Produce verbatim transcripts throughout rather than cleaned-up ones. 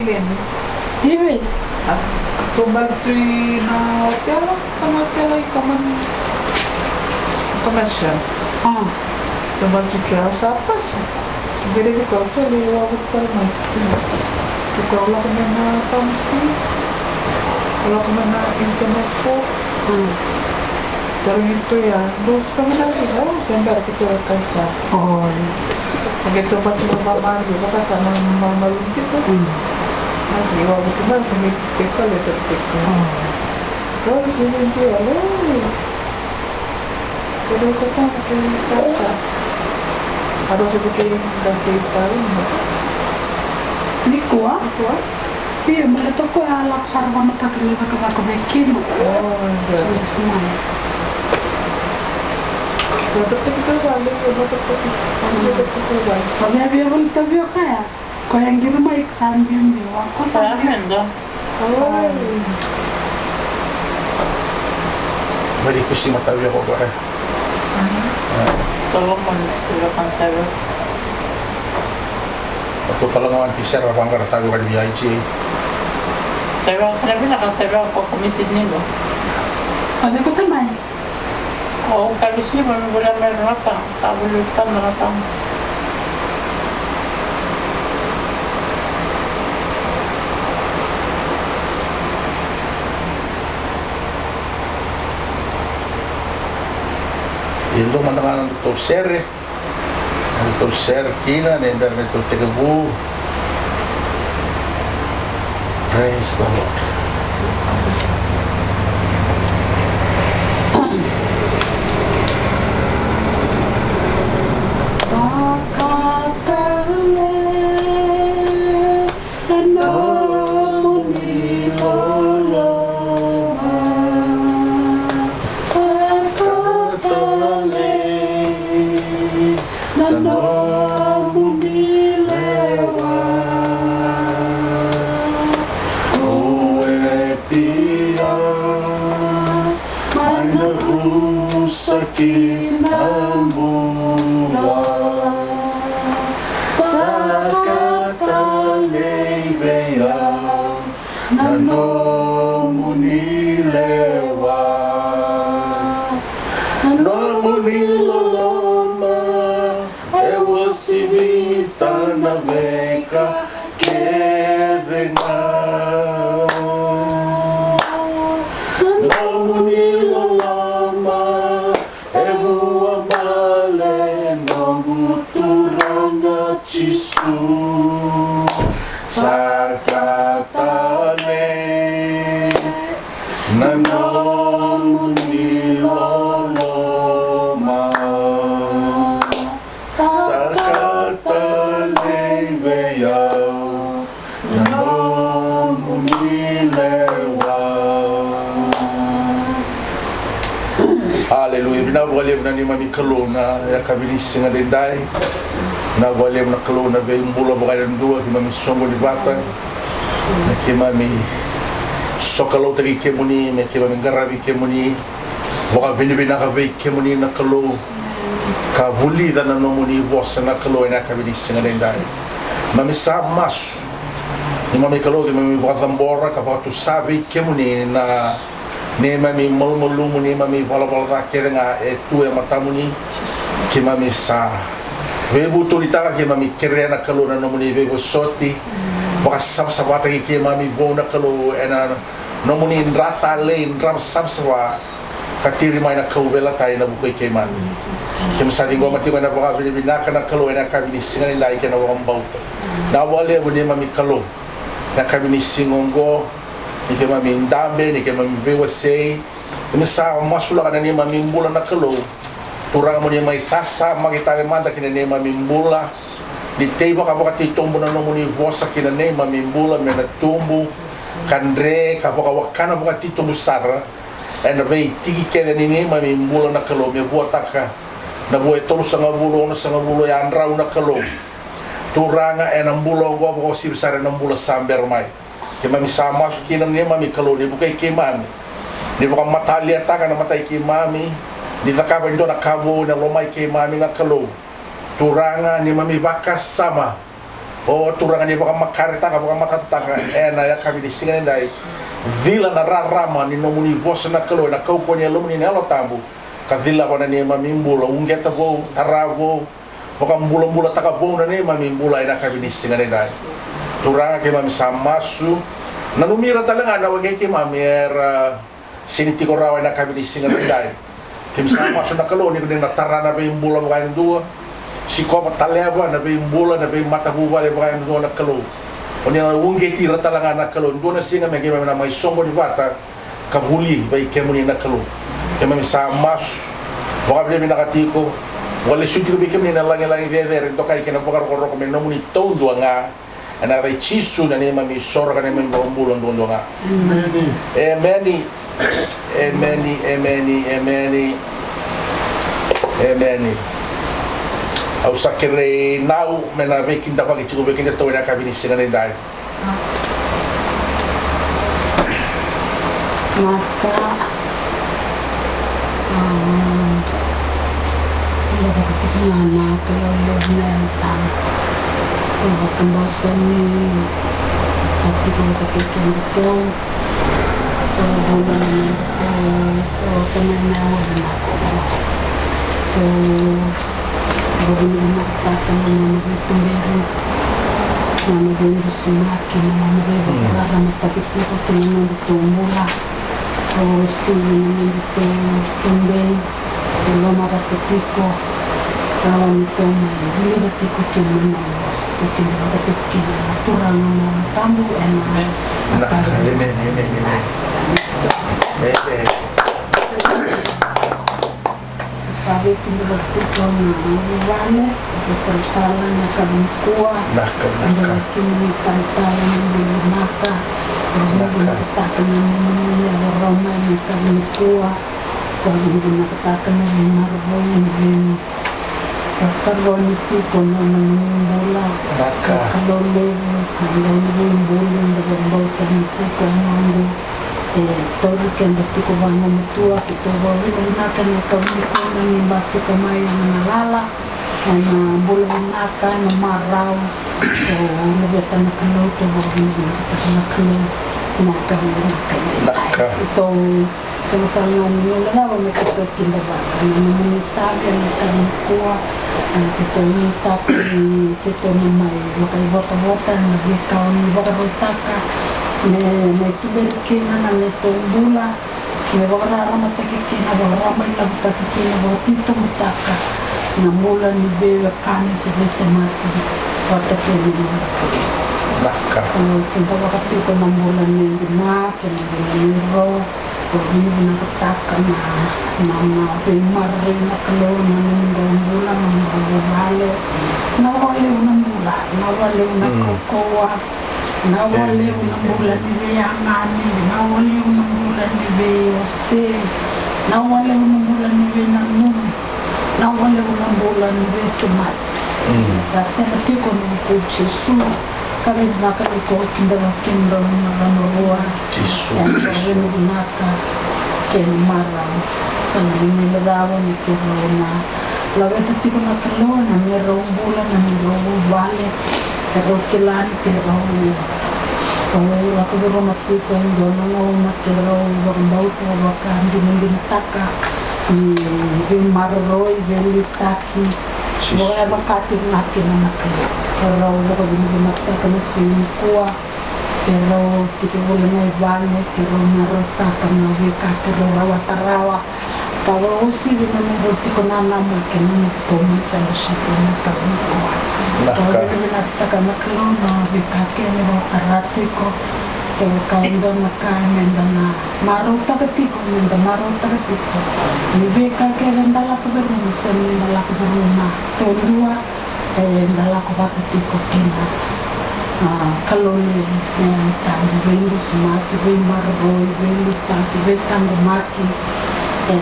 Ivi. A, taubale tu ina hotel, na hotel i Common, Commercial. A. Taubale tu kea au sa pasa. Qai raici koya, au sa lai wavu tale mai. Keitou lako mai na pharmacy, lako mai na internet shop. Mm. Tarogi tu ya, dou sikovi na visa, au se bera keitou e kaisa. Oi. Keitou bati na vamari, vaka sa na mamalu tiko. Mm. Mas eu acho que mais me te caleta tiko. Oi. Oi, se me dia, oi. Keitou sa tama kei tata. Aro se kei tata. Nikua? Nikua? Io, baleta o koya a lako sara vakamataka ni cakacaka vei kina. O, io. Sa lesu mai. Vakataki tavale, vakataki, vakataki tavale. O koya via volitaki o koya. Koya qiri mai ka sa biubiu, o koya sa biubiu. Sa biubiu. Oi. Mai di kusi matavi o koya. Solomon, io, kan tavio. Tou kalougata ni sere vaqara tavio ka ni via I G A. Tavio ka ni vinaka, tavio ko komisi ni lo. Oti ko tamai. O ka visi ni vami volia mai Rata, ka voli uta na Rata. E dua mada ga na nodatou sere. Nodatou sere kina, ni bera ni tou tekivu. Praise the Lord. Sa ka tale na nomuni loloma, sa ka tale na nomuni lewa. Au e tia mai na rusa ki na bula. Sa ka talei vei au na nomuni lewa, na nomuni loloma. E uasivita na veika kece ga. Nomuni loloma e vua bale, noqu Turaga Jisu. Sa ka talei na nomuni loloma. Sa ka talei vei au na nomuni lewa. Aleluya. Vinaka vakalevu na neimami Kalou na yakavi ni siga daidai. Vinaka vakalevu na Kalou na veibula vakayadua keimami soqoni vata. Me keimami sokaloutaki kemuni, me keimami qaravi kemuni. Vakavinavinaka vei kemuni na Kalou ka vulica na nomuni vosa na Kalou ena yakavi ni siga daidai. Keimami sa masu, neimami Kalou, keimami vakacabora ka vakatusa vei kemuni na neimami malumalumu, neimami valavala ca kece ga e tu e matamuni. Keimami sa veivutunitaka, keimami kerea na Kalou na nomuni veivosoti. Vakasavasavataki keimami vou na Kalou ena nomuni dra talei, dra savasava ka tiri mai na kauveilatai ena vuku i keimami. Keimami sa ciqoma tiko ena vakavinavinaka na Kalou ena yakavi ni siga nidai kei na vakabauta. Vinaka vakalevu neimami Kalou, na yakavi ni siga oqo, ni keimami dabe, ni keimami veiwasei. Keimami sa masulaka na neimami bula na Kalou. Turaga, mo ni mai sasamaki tale mada ki na neimami bula. Ni tei vakavakatitobu na nomuni vosa ki na neimami bula, me na tubu ka dre ka vakawakana vakatitobu sara ena veitiki kece ni neimami bula na Kalou, me vuataka na vua e tolusagavulu, onosagavulu, yadrau na Kalou. Turaga, ena bula oqo vakauasivi sara ena bula sa bera mai. Keimami sa masu kina neimami Kalou, ni vukei keimami, ni vakamataliataka na matai keimami, ni cakava e dua na ka vou ena lomai keimami na Kalou. Turaga, neimami vakasama, O Turaga, ni vakamakaretaka, vakamatatataka ena yakavi ni siga nidai. Cila na rarama ni nomuni vosa na Kalou ena kaukauwa ni Yalomuni na Yalo Tabu, ka cilava na neimami bula. Uqeta vou, tara vou, vakabulabulataka vou na neimami bula ena yakavi ni siga nidai. Turaga, keimami sa masu. Nanumi ira tale ga na wekai keimami era sega ni tiko rawa ena yakavi ni siga nidai. Keimami sa masu na Kalou ni ko ni na tara na veibula vakayadua, sikova, taleva na veibula, na veimatavuvale vakayadua na Kalou. O ni na uqeti ira tale ga na Kalou. Dua na siga me keimami na mai soqoni vata ka vuli vei kemuni na Kalou. Keimami sa masu. Vakavinavinaka tiko. Vakalesuya tiko vei kemuni na lagilagi cecere, dokai kei na vakarokoroko me nomuni taudua ga. Ena yaca i Jisu na neimami isoro ka neimami ivakabula duadua ga. Emeni. Emeni. Emeni, emeni, emeni, emeni. Au sa kerei Nau me na veikidavaki tiko vei kedatou ena yakavi ni siga nidai. Vinaka. Io, vakatiki na Kalou levu na Yalo Tabu. Au vakabauta ni sa tiko vata kei kedatou. Au vunau na Kalou, au vakanuinui na Kalou. Au vakavinavinakataka na nona veituberi, na nona veidusimaki, na nona veivakararamataki tiko ki na nodatou bula. Au sivi na nodatou tuberi, au lomavata tiko, rawa ni tou mai vulica tiko kina na nona vosa, tou kidavaka tiko kina na Turaga na Yalo Tabu ena. Vinaka, emeni, emeni, emeni. Emeni. Sa veikidavaki tiko na vuvale, veitalatala na yakavi nikua. Vinaka, vinaka. Kemuni talatala, ni vinaka. Vinaka. Vinakataka na nomuni yaco rawa mai na yakavi nikua. Vakavinavinakataka na veimaroroi, na veivakarokoroko tiko na nomuni bula. Vinaka. Kalou levu, na nomuni bula, na vakabauta ni sa koya noqu. E tauri keda tiko vakagumatua, keitou vakavinavinaka ena yakavi nikua ni basika mai ena galala, ena bula vinaka, ena marau. Keitou laveta na Kalou, keitou vakavinavinakataka na Kalou ena yakavi vinaka. Vinaka. Keitou sega tale ga ni guilecava me keitou kidavaka na nomuni itavi ena yakavi nikua. A, keitou nuitaka ni keitou na mai vakaivotavota ena veika o ni vakarautaka me mai tuberi kina na neitou bula, me vakararamataki kina, vakararamataki kina, vakatitobutaka na bula ni veiwekani se veisemati vata kei na noda Kalou. Vinaka. Au kidavaka tiko na bula nei Dina kei na bula nei Rau. Au vakavinavinakataka na, na, na veimaroroi na Kalou, na nomudrau bula, na nomudrau vuvale. Na vakalevu na bula, na vakalevu na kaukauwa, na vakalevu na bula ni veiyagani, na vakalevu na bula ni veiwasei, na vakalevu na bula ni veinanumi, na vakalevu na bula ni veisemati. Sa sega tiko ni vuku i Jisu. Ka vinaka ni ko kidavaki kemudrau na marama rua. Jisu Karisito. Vinaka kei na marau. Sa na vinaka cava ni keirau na laveta tiko na Kalou na neirau bula, na neirau vuvale. Keirau kila ni keirau lako curuma tiko e dua na gauna keirau vakabauta, vakadinadinataka ni veimaroroi, veiliutaki. Jisu. Vakayavakati vinaka kina na Kalou. Keirau vakavinavinakataka na siga nikua. Keirau tiko voli mai vale, keirau marautaka na veika keirau rawata rawa. Ka vakauasivi na neirau tiko nanamaki na neitou mai fellowship ena yakavi nikua. Vinaka. Vakavinavinakataka na Kalou na veika kece e vakatara tiko. Kevaka e dua na ka meda na marautaka tiko, meda marautaka tiko. Ni veika kece eda lako curuma, se ni da lako curuma taudua, eda lako vata tiko kina. A, Kalou levu, e, tabu, veidusimaki, veimaroroi, veiliutaki, veitaqomaki. E,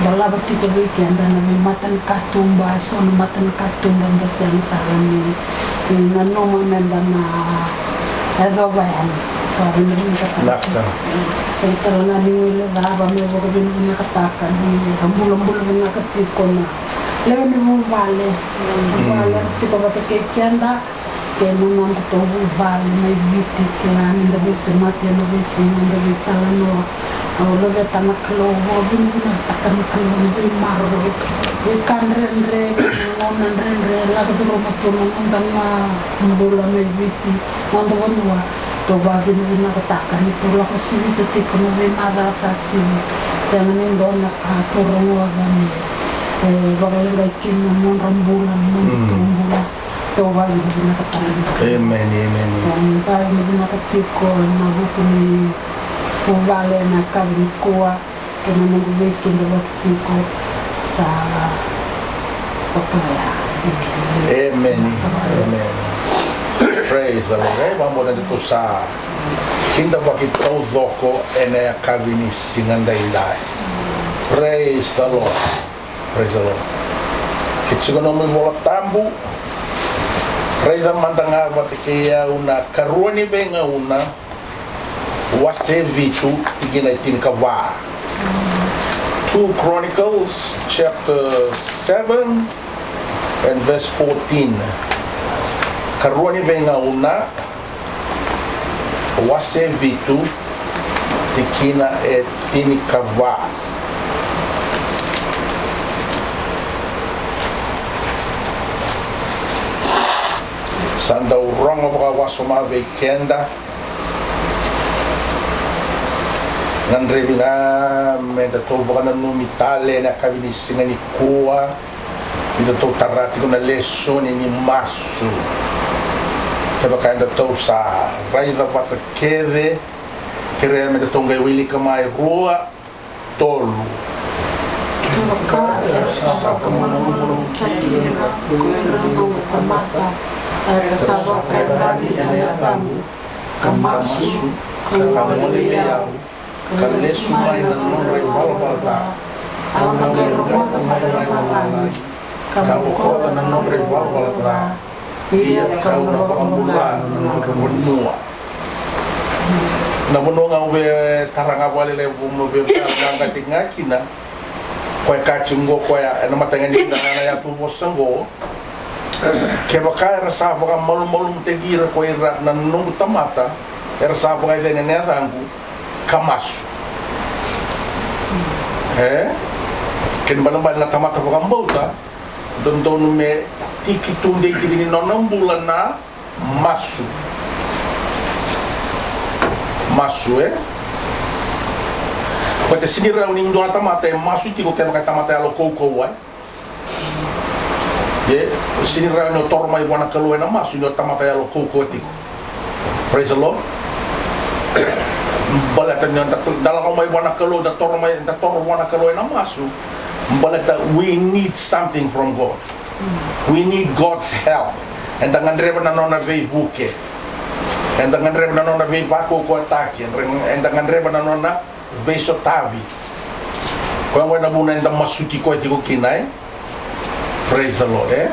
dolava tiko vei keda na veimatanikatuba, eso na matanikatuba eda sega sara ni, ni nanuma meda na yacova yani. Ka vinaka. Vinaka. Sega tale ga ni guilecava me vakavinavinakataka ni ra bulabula vinaka tiko na lewe ni vuvale. Vuvale tiko vata kei keda. Kei na nodatou vuvale mai Viti, kei na nida veisemati ena veisiga, nida veitalanoa. Au laveta na Kalou, au vakavinavinakataka na Kalou na veimaroroi, veika dredre, na gauna dredre e lako curuma tu na noda na bula mai Viti, noda vanua. Tou vakavinavinakataka ni tou lako sivita tiko na veimacawa sa sivi. Sega ni dua na ka tou rogoca me e vakaleqai kina na nodra bula, na nodatou bula. Tou vakavinavinakataka. Emeni, emeni. Tou vakavinavinaka tiko ena vuku ni vuvale ena yakavi nikua kei na noqu veikidavaki tiko sa vaka oya. Emeni, emeni. Praise the Lord. E vakabauta ni tou sa kidavaki taucoko ena yakavi ni siga daidai. Praise the Lord. Praise the Lord. Ke tiko na nomu iVola Tabu, raica mada ga vata kei au na Karua ni Veigauna, wase vitu, tikina e tinikava. Two Chronicles chapter seven and verse fourteen. Karua ni Veigauna, wase vitu, tikina e tinikava. Sa dau rogo vakawasoma vei keda. Gadrevi ga me datou vakananumi tale ena yakavi ni siga nikua. Ni datou tara tiko na lesoni ni masu. Kevaka edatou sa raica vata kece, kerea me datou qai wilika mai, rua, tolu. Kevaka era sa vakamalumalumutaki ira ko ira na noqu tamata, era sa vakayacani ena yacaqu, ka masu, ka gole vei au, ka lesu mai na nodra ivalavala ca, au na qai rogoca mai na nodra lagi, ka bokoca na nodra ivalavala ca, ia kau na vakabula na nodra vanua. Na vanua ga au via tara ga vakalailai vou meu via qaqati ga kina. Koya e kaya tiko qo koya ena mataka ni keda ga na yatu vosa qo. Kevaka era sa vakamalumalumutaki ira ko ira na noqu tamata, era sa vakayacani ena yacaqu, ka masu. E? Kena ibalebale na tamata vakabauta, dodonu me tiki tudei tiko ni nona bula na masu. Masu, e? Baleta sega ni rawa ni dua na tamata e masu tiko kevaka e tamata yalo kaukaua, e? E, sega ni rawa ni o toro mai vua na Kalou ena masu ni o tamata yalo kaukaua tiko. Praise the Lord. Baleta ni da, da lako mai vua na Kalou, da toro mai, da toro vua na Kalou ena masu. Baleta we need something from God. We need God's help. Eda gadreva na nona veivuke. Eda gadreva na nona veivakaukauwataki. Eda, eda gadreva na nona veisotavi. Koya gona na vuna eda masuti koya tiko kina, e? Praise the Lord, e?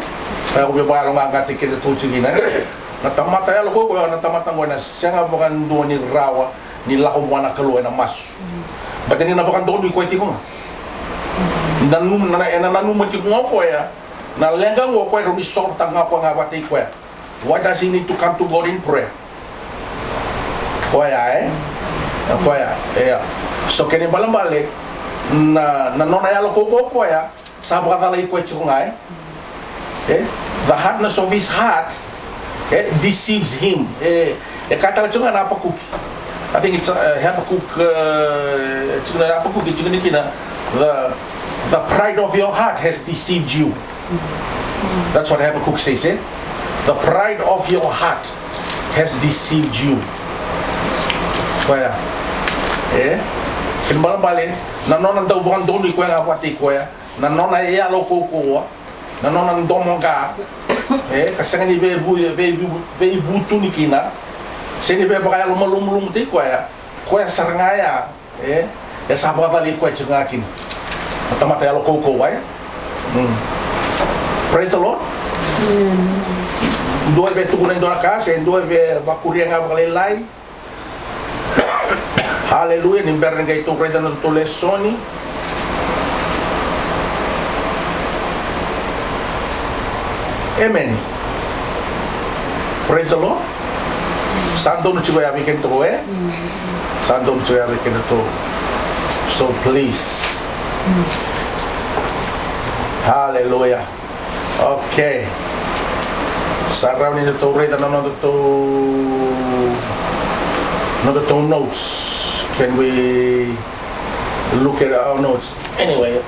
Sa ko via vakayaloqaqataki keda tiko kina, e? Na tamata yalo kaukaua, na tamata qo ena sega vakadua ni rawa ni lako vua na Kalou ena masu. Baleta ni na vakadonui koya tiko ga. Nanuma, na, ena nanuma tiko ga o koya na leqa qo, o koya rawa ni solvetaka ga o koya ga vakataki koya. Why does he need to come to God in prayer? Koya, e? Koya, e. So kena ibalebale na, na nona yalo kaukaua o koya, sa vakacalai koya tiko ga, e? E? The hardness of his heart, e, deceives him. E, e kaya tale tiko ga na Hapakuki. I think it's, uh, Habakkuk, uh, tiko na Habakkuk, tiko ni kina, the, the pride of your heart has deceived you. That's what Habakkuk says, eh? The pride of your heart has deceived you. Koya. E? Kena ibalebale, na nona dau vakadonui koya ga vakataki koya, na nona yalo kaukaua, na nona domoqa, e, ka sega ni veivu-, veivu-, veivutuni kina, sega ni veivakayalomalumalumutaki koya, koya sara ga ya, e, e sa vakacalai koya tiko ga kina. Na tamata yalo kaukaua, e? Mm. Praise the Lord. Amen. Dua e via tukuna e dua na ka, se dua e via vakuria ga vakalailai. Haleluya, ni bera ni qai tou raica na nodatou lesoni. Emeni. Praise the Lord. Sa donu tiko ya vei kedatou, e? Sa donu tiko ya vei kedatou. So please. Hallelujah. Okay. Sa rawa ni datou raica na nodatou, nodatou notes. Can we look at our notes? Anyway.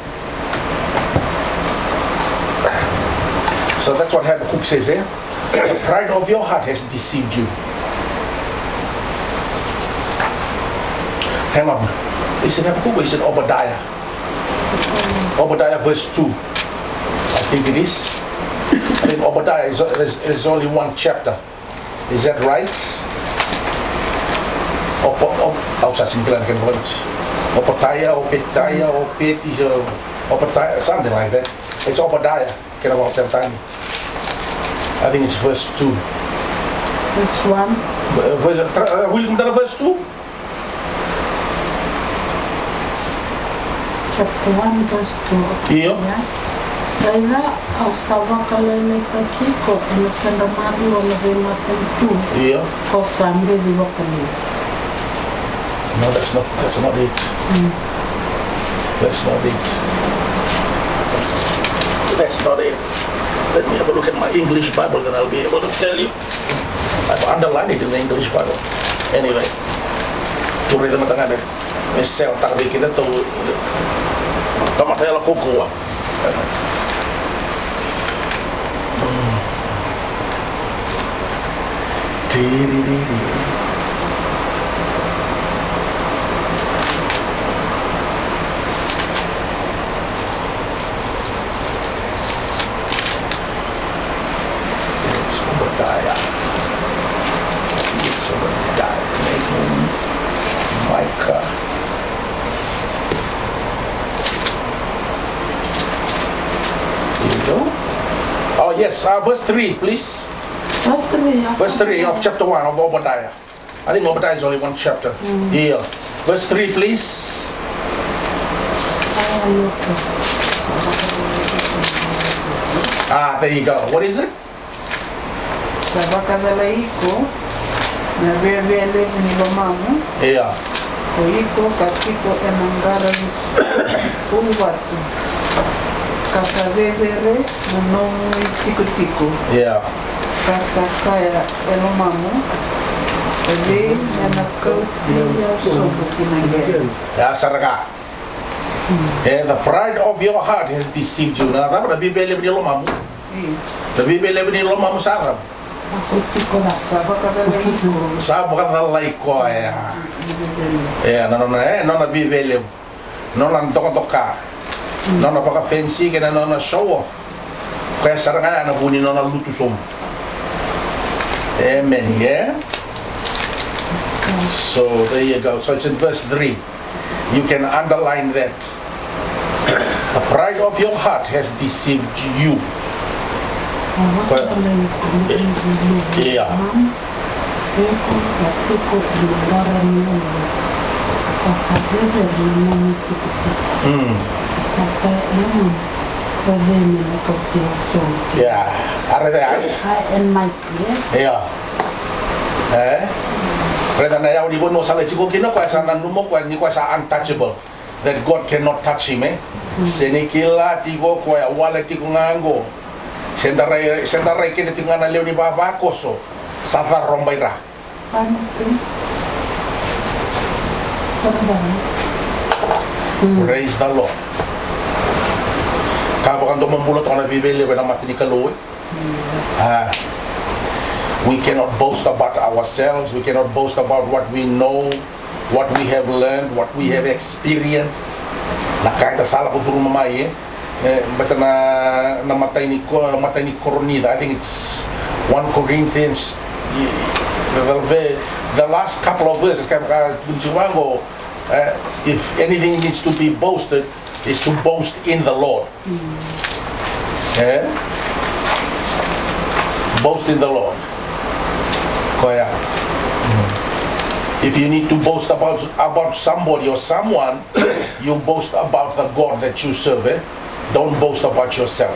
So that's what Habakkuk says, eh? The pride of your heart has deceived you. Hang on. Is it Habakkuk or is it Obadiah? Obadiah verse two. I think it is. I think Obadiah is, is, is only one chapter. Is that right? Opa, op, au sa sini kila na kena vakaViti. Opataia, Opetaia, Opeti, so, Opataia, something like that. It's Obadiah, kena vakaperitania. I think it's verse two. Verse one. Uh, verse, tra, uh, will you come to verse two? Chapter one, verse two. Io. Ia. Raica, au sa vakalailai ka kiko ena kedra maliwa na veimatanitu. Io. Ko sa beci vakalevu. No, that's not, that's not it. Mm. That's not it. That's not it. Let me have a look at my English Bible, then I'll be able to tell you. I've underlined it in the English Bible. Anyway, tou raica mada ga me, me sell taka vei kedatou. Tamata yalo kaukauwa. It's Obadiah. It's Obadiah. Nahum, Micah. Here you go. Oh, yes, uh, verse three, please. Verse three, yeah. Verse three of chapter one of Obadiah. I think Obadiah is only one chapter. Mm. Yeah. Verse three, please. Ah, there you go. What is it? Sa vakacalai iko na viavia levu ni lomamu. Yeah. Ko iko ka tiko ena qara ni suvatu, ka sa cecere na nomu itikotiko. Yeah. Ka sa kaya e lomamu, e vei ena kauti au sobu ki na qele? Ya sara ga. E, the pride of your heart has deceived you. Na cava? Na viavia levu ni lomamu. Io. Na viavia levu ni lomamu sa cava? Sa vakacalai koya. Sa vakacalai koya. E, na nona, e, nona viavia levu. Nona dokadoka. Mm. Nona vakafancy kei na nona show off. Koya sara ga ya na vu ni nona lutu sobu. Amen, yeah? So, there you go. So it's in verse three. You can underline that. The pride of your heart has deceived you. Yeah. Mm. Yeah. Are there? I and my Yeah. E? Raica na yawa ni vanua sa lai tiko kina, koya sa nanuma koya ni koya sa untouchable. That God cannot touch him, e? Mm. Se ni kila tiko koya, wale tiko ga qo. Se da rai, se da rai kina tiko ga na lewe ni vavakoso. Sa caroba i ra. Mm. Praise the Lord. Ka vakadomobula toka na viavia levu ena mata ni Kalou, e? Ah, we cannot boast about ourselves. We cannot boast about what we know, what we have learned, what we have experienced. Na ka eda sa lako curuma mai, e? E, baleta na, na imatai ni Ko-, imatai ni Korinica, I think it's one Corinthians, e, the, the, the last couple of verses, ka, ka, e, if anything needs to be boasted, is to boast in the Lord. Eh? Boast in the Lord. Koya. If you need to boast about, about somebody or someone, you boast about the God that you serve, eh? Don't boast about yourself.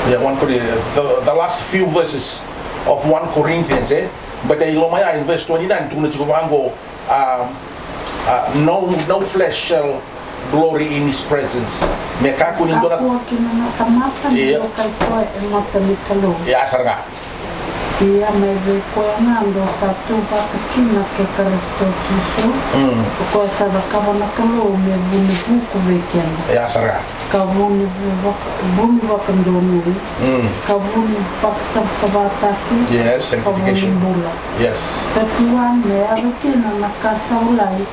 Yeah, one Corinthians, the, the last few verses of one Corinthians, eh? But e loma ya in verse twenty-nine, tukuna tiko vaqo, um, uh, no, no flesh shall glory in his presence. Me kakua ni dua na, kakua kina na tamata ni, yeah, dokai koya e mata ni Kalou. Ia sara ga. Ia mai vei koya ga dou sa tu vata kina kei Karisito Jisu. Mm. O koya sa cakava na Kalou me vu ni vuku vei keda. Ia sara ga. Ka vu ni vu vaka, vu ni vakadonui. Mm. Ka vu ni vakasavasavataki. Yes, ka vu ni sanctification. Bula. Yes. Ka tu ga me yaco kina na ka sa volai,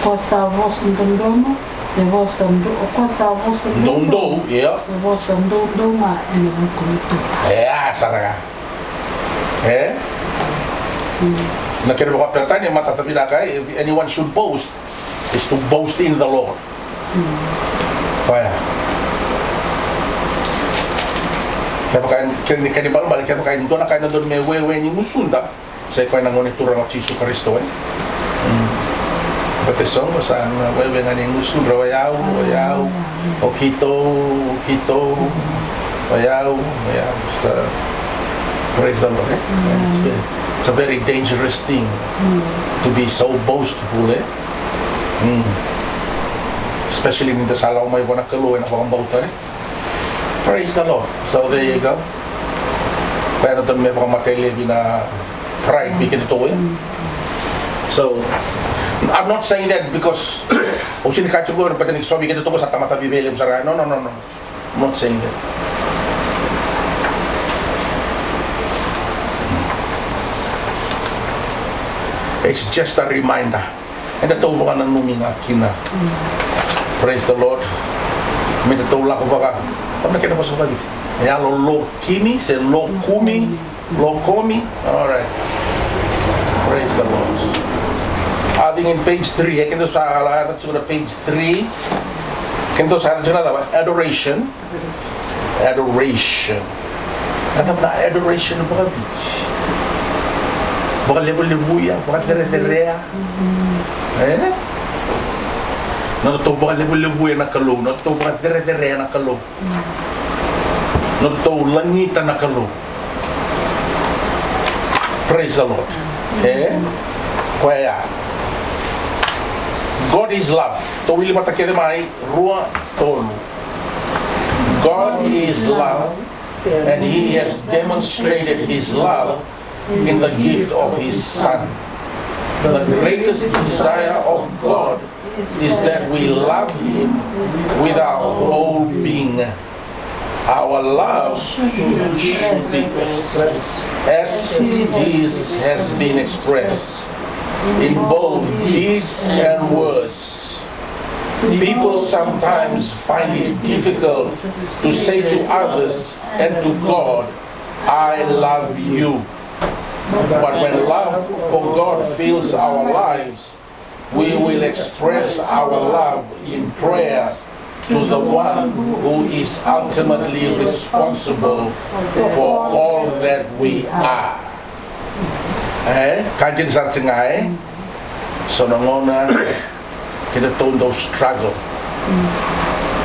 ko sa vosa dodonu, e vosa do-, ko sa vosa doudou, doudou, yeah, e vosa doudou ga ena vuku ni Turaga. Ia sara ga. Eh? Mm. Na kena vakaperitania e matata vinaka, if anyone should boast, is to boast in the Lord. Mm. Koya. Kevaka, kena, kena ibalebale, kevaka e dua na ka e dodonu me wewe ni gusuda, sa i koya na Gone Turaga o Jisu Karisito, eh? Mm. Baleta e so qo sa na wewe ga ni gusudra, o yau, o yau, o keitou, o keitou, o yau, o yau. It's, uh, praise the Lord, eh? And it's ve-, it's a very dangerous thing to be so boastful, eh? Mm. Especially ni da sa lako mai vua na Kalou ena vakabauta, eh? Praise the Lord. So there you go. Koya na dodonu me vakamatei laivi na pride vei kedatou, eh? So, I'm not saying that because au sega ni kaya tiko baleta ni so vei kedatou sa tamata viavialevu sara. No, no, no, no. I'm not saying that. It's just a reminder. Edatou vakananumi ga kina. Mm. Praise the Lord. Me datou lako vaka, kama na kena vosa vakaviti, yalo lokimi se lokumi. Lokumi. All right. Praise the Lord. I think in page three, e, kedatou sa yaco tiko na page three. Kedatou sa yaco tiko na cava? Adoration. Adoration. Na cava na adoration vakaviti? Vakalevulevuya, vakacerecerea. E? Nodatou vakalevulevuya na Kalou, nodatou vakacerecerea na Kalou. Nodatou lagita na Kalou. Praise the Lord. E? Koya ya. God is love. Tou wili vata kece mai, rua, tolu. God is love, and he has demonstrated his love in the gift of his Son. The greatest desire of God is that we love him with our whole being. Our love should, should be expressed as his has been expressed in both deeds and words. People sometimes find it difficult to say to others and to God, "I love you." But when love for God fills our lives, we will express our love in prayer to the one who is ultimately responsible for all that we are. E, ka dina sara tiko ga, e? So na gauna kedatou dau struggle.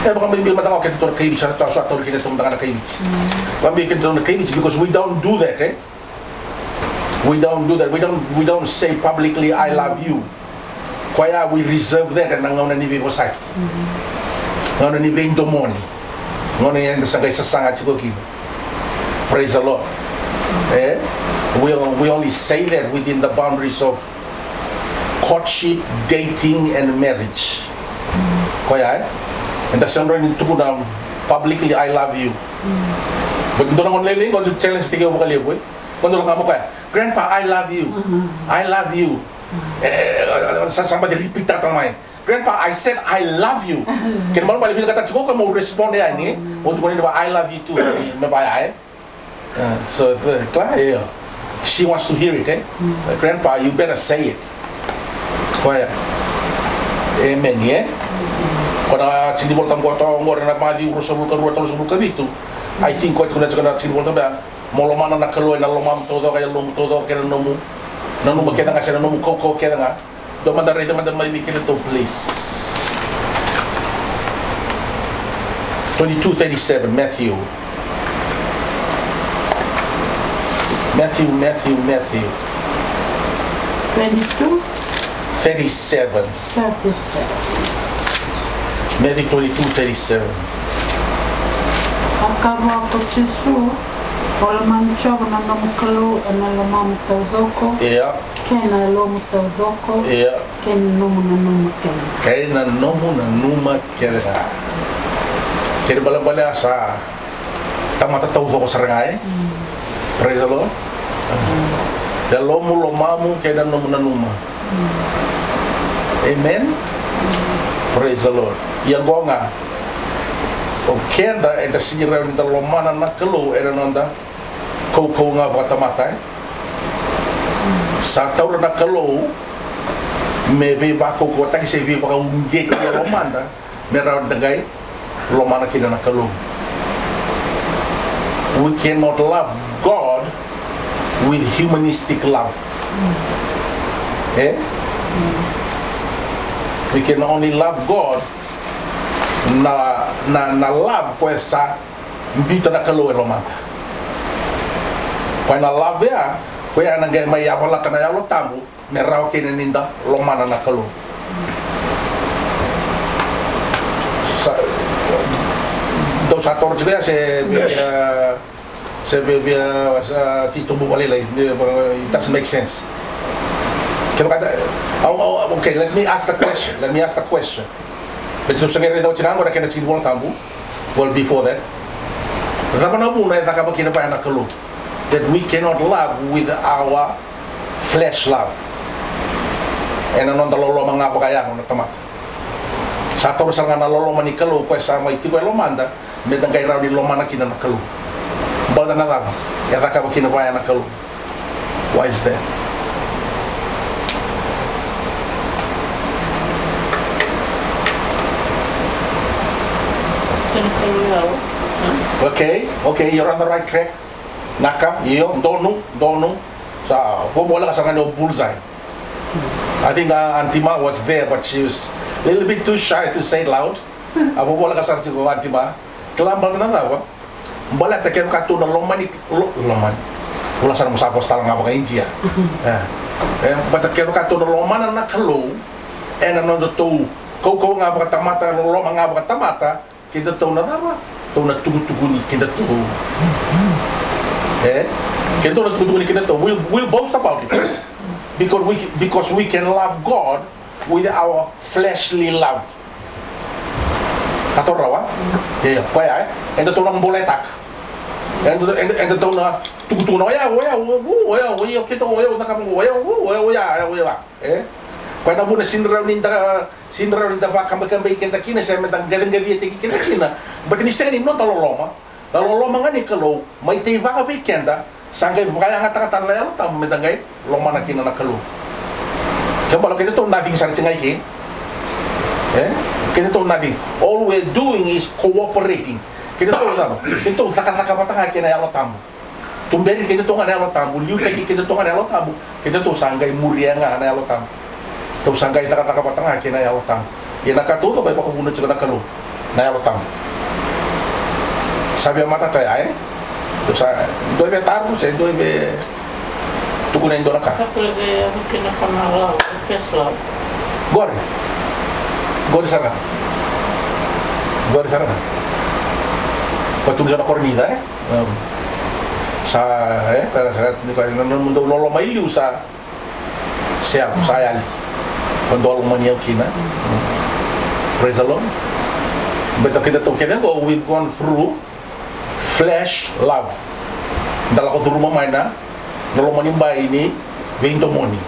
E vakabibi mada ga o kedatou na kai Viti, sa tauri kedatou mada ga na kai Viti. Vakabibi kedatou na kai Viti because we don't do that, e? We don't do that. We don't, we don't say publicly, "I love you." Koya we reserve that ena gauna ni veivosaki. Gauna ni veidomoni. Gauna ni eda sa qai sasaga tiko kina. Praise the Lord. E? We, we only say that within the boundaries of courtship, dating and marriage. Koya, e? Eda sega ni tukuna publicly, "I love you." But dua na gone lailai qo, challenge tiko vakalevu, e? Qo dua na ka mo koya, "Grandpa, I love you. I love you." E, e, e, sa, sa baci repeat tale mai. "Grandpa, I said I love you." Kena ibalebale vinakata tiko o koya mo respond yani, e? Mo tukuna ni va, "I love you too." Me vaya, e? E, so, e, kila, e, she wants to hear it, e? "Grandpa, you better say it." Koya. Amen, e? Ko na tiki ni Volatabu qo, qori na Maciu ruasagavulu ka rua, tolusagavulu ka vitu. I think ko tukuna tiko na tiki ni Volatabu ya. Mo lomana na Kalou ena lomamu taucoko, yalomu taucoko, kei na nomu, nanuma kece ga se na nomu kaukauwa kece ga. Dou mada raica mada mai vei kedatou, please. Twenty-two thirty-seven, Matthew. Matthew, Matthew, Matthew. Twenty-two? Thirty-seven. Thirty-seven. Matthew twenty-two, thirty-seven. A kaya vua ko Jisu, o lomani Jiova na nomu Kalou ena lomamu taucoko, ia, kei na yalomu taucoko, ia, kei na nomu nanuma kece ga. Kei na nomu nanuma kece ga. Kena ibalebale a sa tamata taucoko sara ga, e? Mm. Praise the Lord. Mm. Yalomu, lomamu, kei na nomu nanuma. Mm. Amen? Mm. Praise the Lord. Ia qo ga, o keda eda sega ni rawa ni da lomana na Kalou ena noda kaukauwa ga vakatamata, e? Mm. Sa taura na Kalou me veivakaukauwataki se veivakauqeti e lomada, me rawa ni da qai lomana kina na Kalou. We cannot love God with humanistic love. E? We can only love God na, na, na love koya sa biuta na Kalou e lomada. Koya na love ya, koya na qai mai yavalata na Yalo Tabu, me rawa kina ni da lomana na Kalou. Sa, dou sa toro tiko ya se via, se via, via, sa titobu vakalailai, it doesn't make sense. Kevaka da, au, au, okay, let me ask the question, let me ask the question. Baleta tou sa qai raica oti ga qo na kena tiki ni Vola Tabu, well before that. Cava na vuna e cakava kina vaya na Kalou? That we cannot love with our flesh love. Ena noda loloma ga vakayago na tamata. Sa taura sara ga na loloma ni Kalou koya sa mai tiko e lomada, me da qai rawa ni lomana kina na Kalou. Baleta na cava e cakava kina vaya na Kalou? Why is that? Okay, okay, you're on the right track. Naka, io, donu, donu. Sa vovoleka sara ga ni o bullseye. I think, uh, Aunty Ma was there, but she was a little bit too shy to say it loud. A vovoleka sara tiko o Aunty Ma. Kila baleta na cava? Baleta kevaka tou na lomani, lo-, lomani. Vula sara mo sa vosa tale ga vaka-Idia. E. E, baleta kevaka tou na lomana na Kalou ena nodatou kaukauwa ga vakatamata, loloma ga vakatamata, kedatou na cava? Tou na tukutukuni kedatou. E? Kedatou na tukutukuni kedatou. We'll, we'll boast about it. Because we, because we can love God with our fleshly love. A taura rawa? Ia, koya, e? Edatou na boletaka. Eda, eda, edatou na tukutukuna, oya, oya, oya, oya, oya, keitou, oya, cakava, oya, oya, oya, oya, oya, e? Koya na vuna sega ni rawa ni da, sega ni rawa ni da vakabakabaki keda kina, se me da qaciqaciataki keda kina. Baleta ni sega ni noda loloma. Na loloma ga ni Kalou, mai teivaka vei keda, sa qai vakayagataka tale na Yalo Tabu, me da qai lomana kina na Kalou. Kena ibalebale kedatou nothing sara tiko ga i ke. E? Kedatou nothing. All we're doing is cooperating. Kedatou cava? Kedatou cakacaka vata ga kei na Yalo Tabu. Tuberi kedatou ga na Yalo Tabu, liutaki kedatou ga na Yalo Tabu. Kedatou sa qai muria ga na Yalo Tabu. Tou sa qai cakacaka vata ga kei na Yalo Tabu. Ia na ka taucoko e vakavuna tiko na Kalou, na Yalo Tabu. Sa via matata ya, e? Tou sa, dua e via taro, se dua e via tukuna e dua na ka. Kakua e via kina ka na love, first love. Qori. Qori sara. Qori sara. Ko tukuna na Korinica, e? Sa, e, sa, sa, na nomudou loloma i liu sa, sa, sa yali. Ko dou lomani au kina. Praise the Lord. Baleta kedatou kece qo, we've gone through flesh love. Da lako curuma mai na, na loma ni bai ni veidomoni,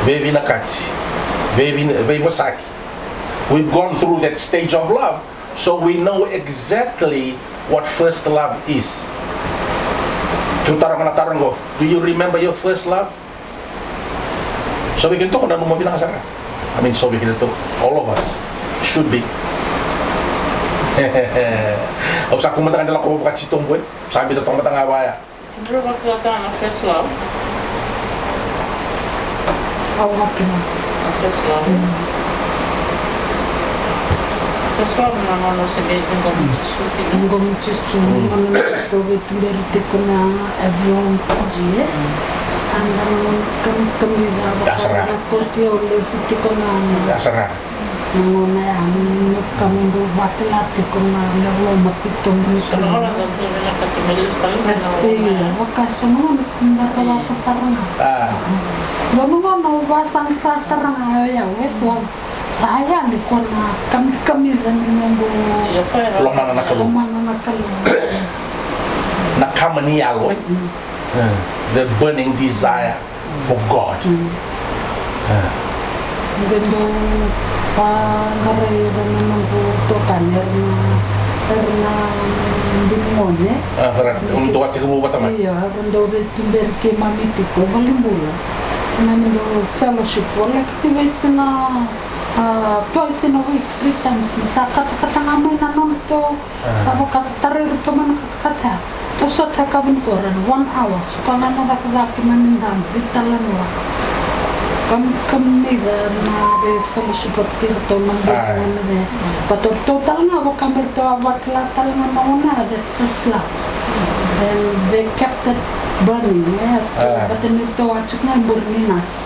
veivinakati, veivin-, veivosaki. We've gone through that stage of love. So we know exactly what first love is. Tou taroga na taro qo, do you remember your first love? So vei kedatou, nanuma vinaka sara. I mean, so vei kedatou, all of us should be. Au sa kumata ga ni lako vakatitobu, e? Sa biuta toka mada ga vaya. Dou vakila tale na first love. Au vakila. Na first love. Mm. Sa na gauna se qai ciqomi Jisu kina. Ciqomi Jisu, na gauna tou veituberi tiko na avion Fiji, e. Eda na gauna kamikamica, vakavakoti au lesi tiko na gauna ya, na gauna ya, na gauna dou vakila tiko na levu loma tiko. Vaka so na gauna sa da rawata sara ga. Dua na gauna au vakasaqara sara ga o yau, e, au Sa yali ko na kamikamica ni noqu lomana na Kalou. Lomana na Kalou. Na kama ni yalo, e? Mm. Eh, the burning desire for God. Mm. Eh. Qai dau vaqarai ira na noqu itokani, era na, era na dui gone. Ah, era, um, dau a tekivu vata mai. Io, era dau veituberi keimami tiko e valenibula. Keimami dau fellowship voleka ni veisina A, twice in a week, three times, ni sa katakata ga mai na nodratou, sa vaka sa tarai iratou mai na katakata ya. Tou sota e yakavi nikua, ra na one hour, suka ga na cakacaka kei na ni dadu, veitalanoa. Kam, kamikamica na vei fellowship vata kei iratou na bula na vei. But o ratou tale ga vaka me ratou a vakila tale ga na gauna ya, the first love. And they kept that burning, yeah. But ni ratou a tiko ga e buri ni nasi.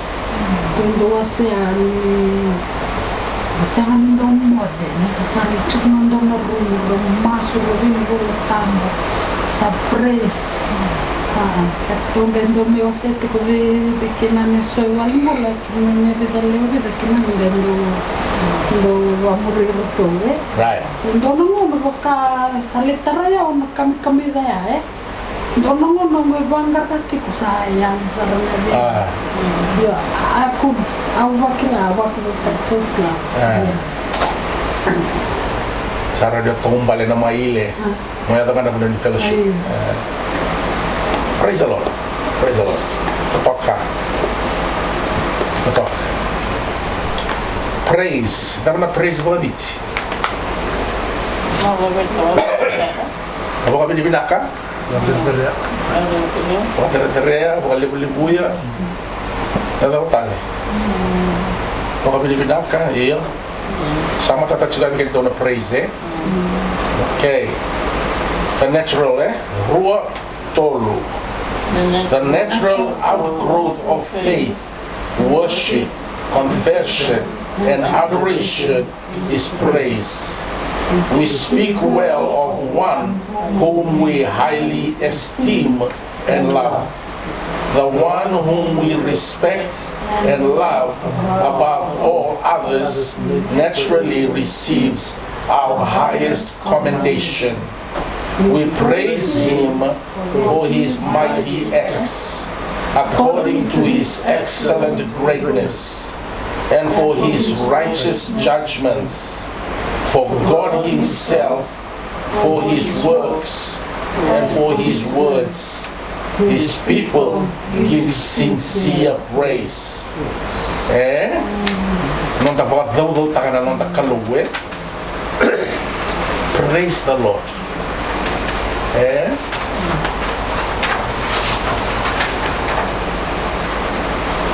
Tou dau wasea ni sega ni dau moce, ni sa ni tiko na dua na rumu, ra masu, ra vei na Vola Tabu, sa praise. Tou dau, dau mai wasea tiko vei, vei kemuni na so e valenibula, kemuni na vica lewe vica, kemuni dau, dau vamuri iratou, e. Right. Dua na gauna vaka sa lai tarai au na kamikamica ya, e. Dua na gauna au mai vaqara tiko sa yali sara na vei. Ah. Io, a ku, au vakila, au vakila sa first love. Ah. Yes. Sa rawa ni o taubale na maile. Ah. Mo yaco ga na vuna ni fellowship. Io. Ah. Praise the Lord. Praise the Lord. Totoka. Totoka. Praise. Cava na praise vakaviti? Vakavinavinaka. Vakatereterea. Vakatereterea, vakalevulevuya. E cava tale? Vakavinavinaka, io. Sa matata tiko yani keitou na praise, e? Okay. The natural, e? Rua, tolu. The natural outgrowth of faith, worship, confession, and adoration is praise. We speak well of one whom we highly esteem and love. The one whom we respect and love above all others naturally receives our highest commendation. We praise him for his mighty acts, according to his excellent greatness, and for his righteous judgments, for God himself, for his works, and for his words. His people give sincere praise. E? Noda vakacaucautaka na noda Kalou, e? Praise the Lord. E?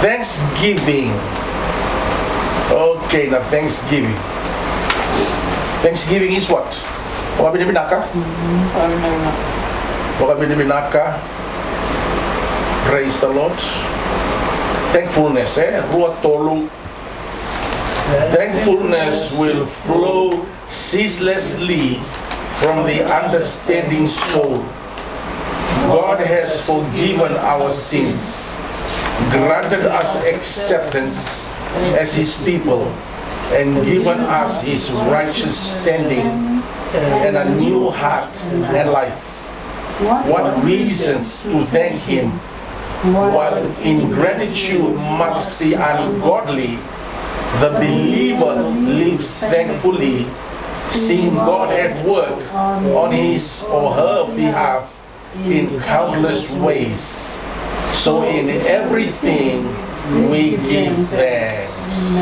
Thanksgiving. Okay, na thanksgiving. Thanksgiving is what? Vakavinavinaka? Vakavinavinaka. Praise the Lord. Thankfulness, e? Rua, tolu. Thankfulness will flow ceaselessly from the understanding soul. God has forgiven our sins, granted us acceptance as his people, and given us his righteous standing and a new heart and life. What reasons to thank him? While ingratitude marks the ungodly, the believer lives thankfully, seeing God at work on his or her behalf in countless ways. So in everything we give thanks.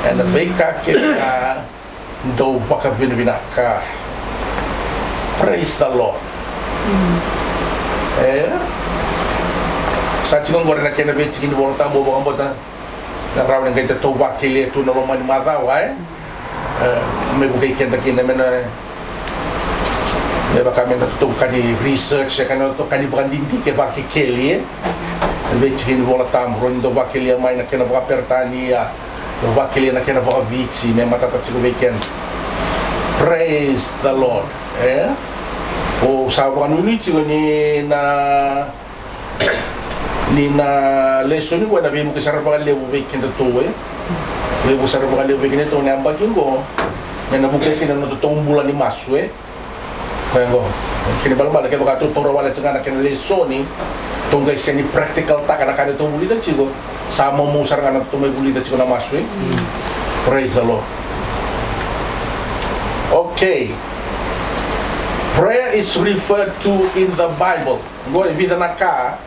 Ena veika kece ga dou vakavinavinaka. Praise the Lord. E? Sa tiko qori na kena veitiki ni Vola Tabu, vakabauta na rawa ni qai tatou vakelia tu na loma ni macawa, e? E, me vukei keda kina me na, me vaka me na totoka ni research, e ka na totoka ni vakadidike vakekeli, e. Vei tiki ni Vola Tabu, rau ni dau vakelia mai na kena vakaperetania, dau vakelia na kena vakaviti, me matata tiko vei keda. Praise the Lord, e? O sa vakanuinui tiko ni na ni na lesoni qo ena veivuke sara vakalevu vei kedatou, e. Veivuke sara vakalevu vei kedatou na yabaki qo, me na vukea kina na nodatou bula ni masu, e. Koya qo. Kena ibalebale kevaka tou taura wale tiko ga na kena lesoni, tou qai sega ni practical taka na ka eda tou vulica tiko, sa maumau sara ga na nodatou mai vulica tiko na masu, e. Praise the Lord. Okay. Prayer is referred to in the Bible. Qo e vica na ka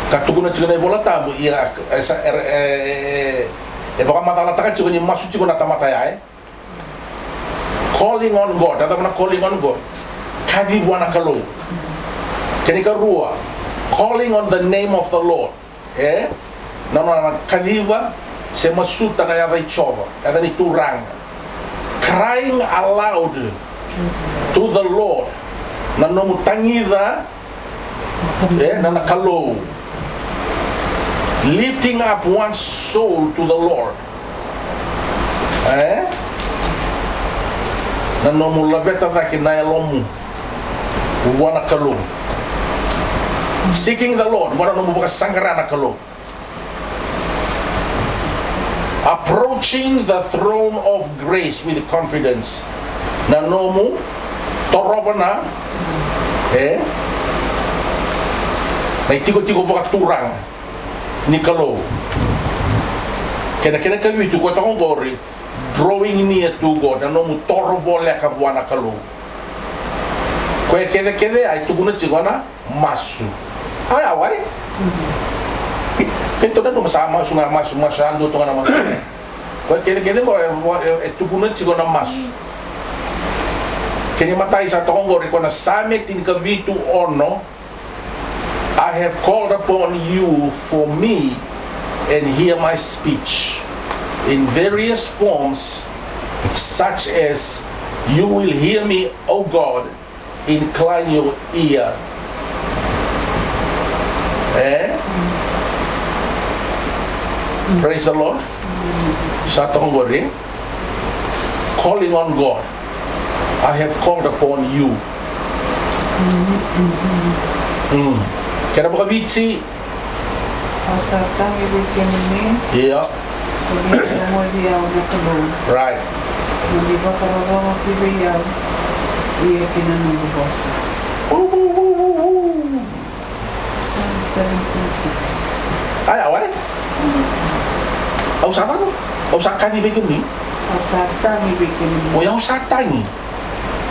ka tukuna tiko na iVola Tabu, ia, e sa, e, e, e, e vakamacalataka tiko ni masu tiko na tamata ya, e. Calling on God, a cava na calling on God? Kaci vua na Kalou. Kena ikarua, calling on the name of the Lord, e? Na nona kaciva se masuta na yaca i Jiova, yaca ni Turaga. Crying aloud to the Lord, na nomu tagica, e, na, na Kalou. Lifting up one's soul to the Lord, e? Na nomu laveta cake na yalomu vua na Kalou. Seeking the Lord, vua na nomu vakasaqara na Kalou. Approaching the throne of grace with confidence. Na nomu torova na, e, na itikotiko vakaturaga ni Kalou. Kena, kena ikavitu, koya toka qori, drawing near to God, na nomu toro voleka vua na Kalou. Koya kecekece ya e tukuna tiko na masu. A ya wai? Keitou nanuma sa masu ga, masu, masu, a dua tu ga na masu. Koya kecekece qo e, e, e tukuna tiko na masu. Kena imatai sa toka qori, ko na Same tinikavitu, ono. I have called upon you for me and hear my speech in various forms, such as, you will hear me, O God, incline your ear. E? Praise the Lord. Sa toka qori, calling on God. I have called upon you. Mm. Kena vakaviti. Au sa tagi vei kemuni. Ia. Ko ni rogoci au na Kalou. Right. Mo ni vakarorogo ki vei au, ia ki na noqu vosa. Ooh, ooh, ooh, ooh, ooh. Psalm seventeen six. Aya, wai? Au sa tagi? Au sa tagi vei kemuni? Au sa tagi vei kemuni. Oi, au sa tagi.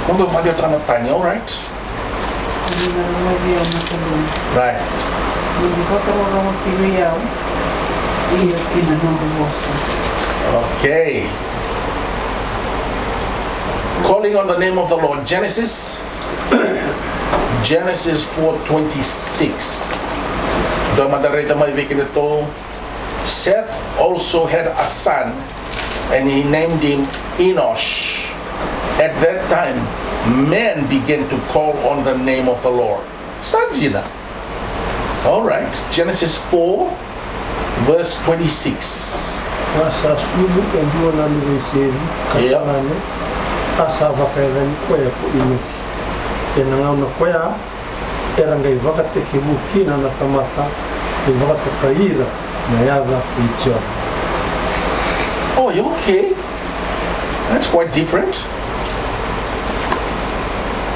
Mo qai vakadeitaka na tagi, all right. Ni na rogoci au na Kalou. Right. Ni vakarorogo ki vei au, ia ki na noqu vosa. Okay. Calling on the name of the Lord. Genesis, Genesis four twenty-six. Dua mada raica mai vei kedatou. Seth also had a son, and he named him Enosh. At that time, men began to call on the name of the Lord. Sa dina. All right, Genesis four, verse twenty-six. A sa sucu e dua na luve i Seti, ka tagane, a sa vakayacani koya ko Inosi. Ena gauna koya, era qai vakatekivu kina na tamata me vakatokai ira na yaca i Jiova. Oh, you okay? That's quite different.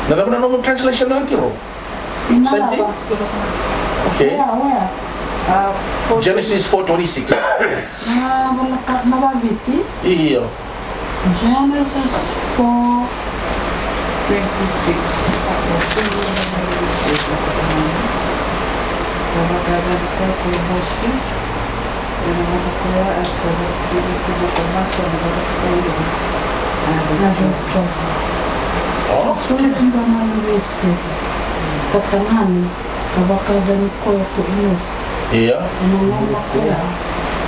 Na cava na nomu translation na tiro? Same thing? Okay. Genesis four twenty-six. Na Vaviti. Io. Genesis four twenty-six. Sa vakayacani koya ko Inosi, ena gauna koya a sa vakacegui kina ko Masa na vakatokai ira na yaca i Jiova. Sa sucu e dua na luve i Seti, ka tagane, ka vakayacani koya ko Inosi. Ia. Ena gauna koya,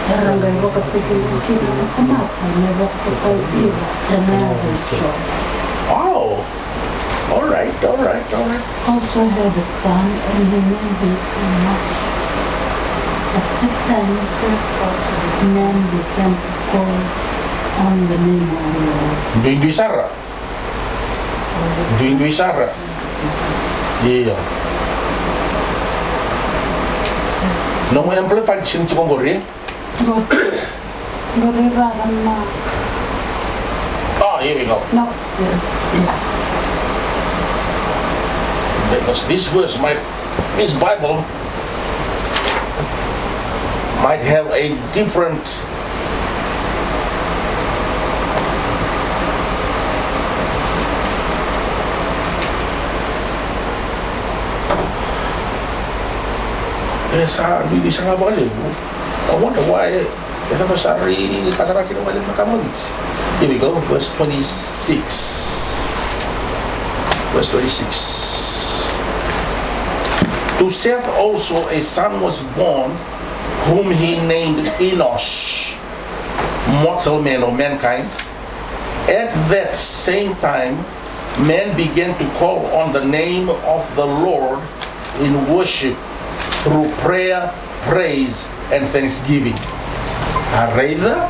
Era qai vakatokai kina na tamata me vakatokai ira ena yaca i Jiova. Wow. All right, all right, all right. Also had a son, and he named him Enosh. At that time, men began to call on the name of the Lord. Duidui sara. Duidui sara. Io. Nomu Amplified sega ni tiko qori. Qori, qori rara na. Oh, here we go. No. Yeah. Because this verse might, this Bible might have a different. E sa duidui sara ga vakalevu. I wonder why. E cava sa rui ka sara kina vakalevu na ka mai Viti. Here we go, verse twenty-six. Verse twenty-six. To Seth also a son was born, whom he named Enosh. Mortal man or mankind. At that same time, men began to call on the name of the Lord in worship through prayer, praise, and thanksgiving. A raica,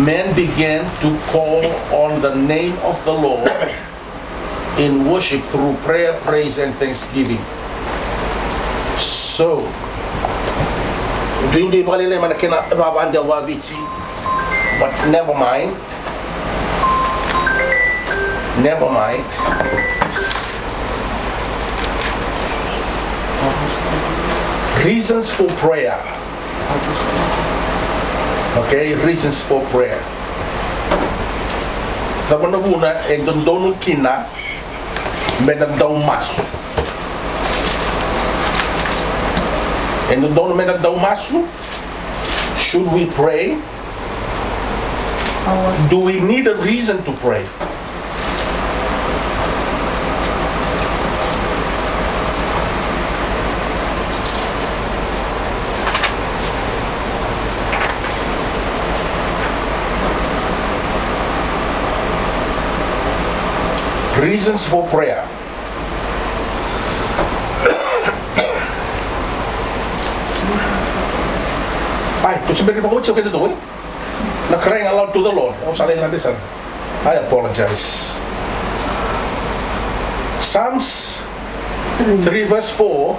men began to call on the name of the Lord in worship through prayer, praise, and thanksgiving. So, duidui vakalailai mai na kena vakadewa vakaViti, but never mind. Never mind. Reasons for prayer. Okay, reasons for prayer. Cava na vuna e dodonu kina me da dau masu? E dodonu me da dau masu? Should we pray? Do we need a reason to pray? Reasons for prayer. Ai, tou se bera ni vakaoti o keda tou, e? Na crying aloud to the Lord. Au sa lai lade sara. I apologize. Psalms three verse four.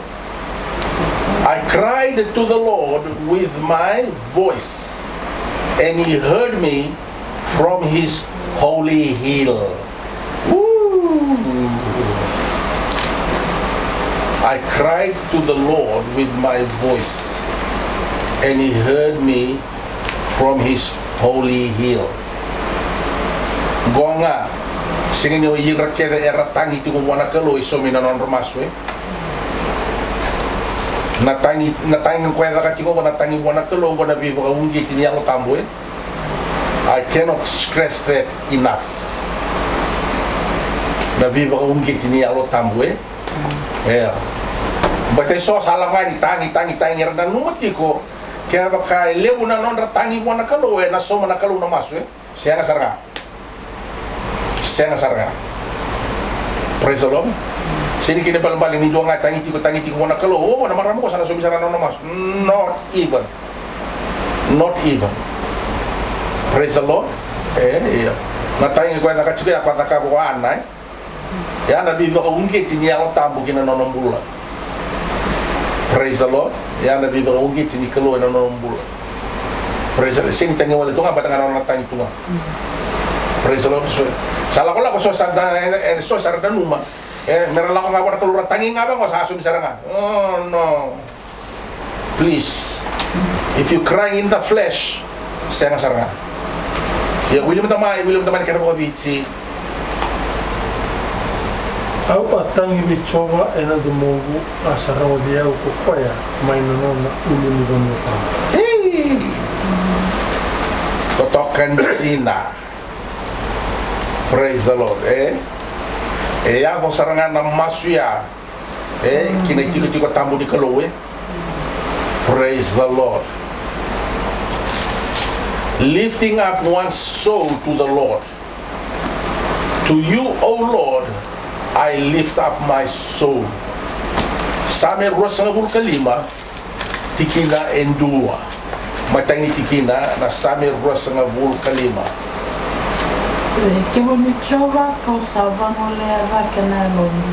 I cried to the Lord with my voice, and he heard me from his holy hill. Ooh. I cried to the Lord with my voice, and he heard me from his holy hill. Qo ga, sega ni o ira kece era tagi tiko vua na Kalou e saumi na nodra masu, e. Na tagi, na tagi ko e caka tiko vua, na tagi vua na Kalou, qo na veivakauqeti ni Yalo Tabu, e. I cannot stress that enough. Na veivakauqeti ni Yalo Tabu, e. Ia. Baleta eso sa lako ga ni tagi, tagi, tagi, era nanuma tiko kevaka e levu na nodra tagi vua na Kalou, ena sauma na Kalou na masu, e. Sega sara ga. Sega sara ga. Praise the Lord. Sega ni kena ibalebale ni dua ga e tagi tiko, tagi tiko vua na Kalou, o, na marama qo sa na saumi sara na nona masu. Not even. Not even. Praise the Lord. E, ia. Na tagi ko e caka tiko ya, ko a caka ko Ana, e. Ya na veivakauqeti ni Yalo Tabu ki na nona bula. Praise the Lord. Ya na veivakauqeti ni Kalou ena nona bula. Praise the Lord. Sega ni tagi wale tu ga, baleta ga na nona tagi tu ga. Praise the Lord. So, sa lakolako so sa da, e, e, so sa ra nanuma. E, mera lako ga vua na Kalou, ra tagi ga vaqo, sa saumi sara ga. Oh, no. Please, if you cry in the flesh, sega sara ga. Ia, wili mada mai, wili mada mai na kena vakaviti. Au a tagi vei Jiova ena domoqu, a sa rogoci au ko koya mai na nona ulunivanua tabu. Ei! Totoka ni tina. Praise the Lord, e? E yaco sara ga na masu ya. E, ki na itikotiko tabu ni Kalou, e. Praise the Lord. Lifting up one's soul to the Lord. To you, O Lord, I lift up my soul. Same ruasagavulu ka lima, tikina e dua. Matai ni tikina na Same ruasagavulu ka lima. Vei kemuni Jiova, kau sa vagolea cake na yaloqu.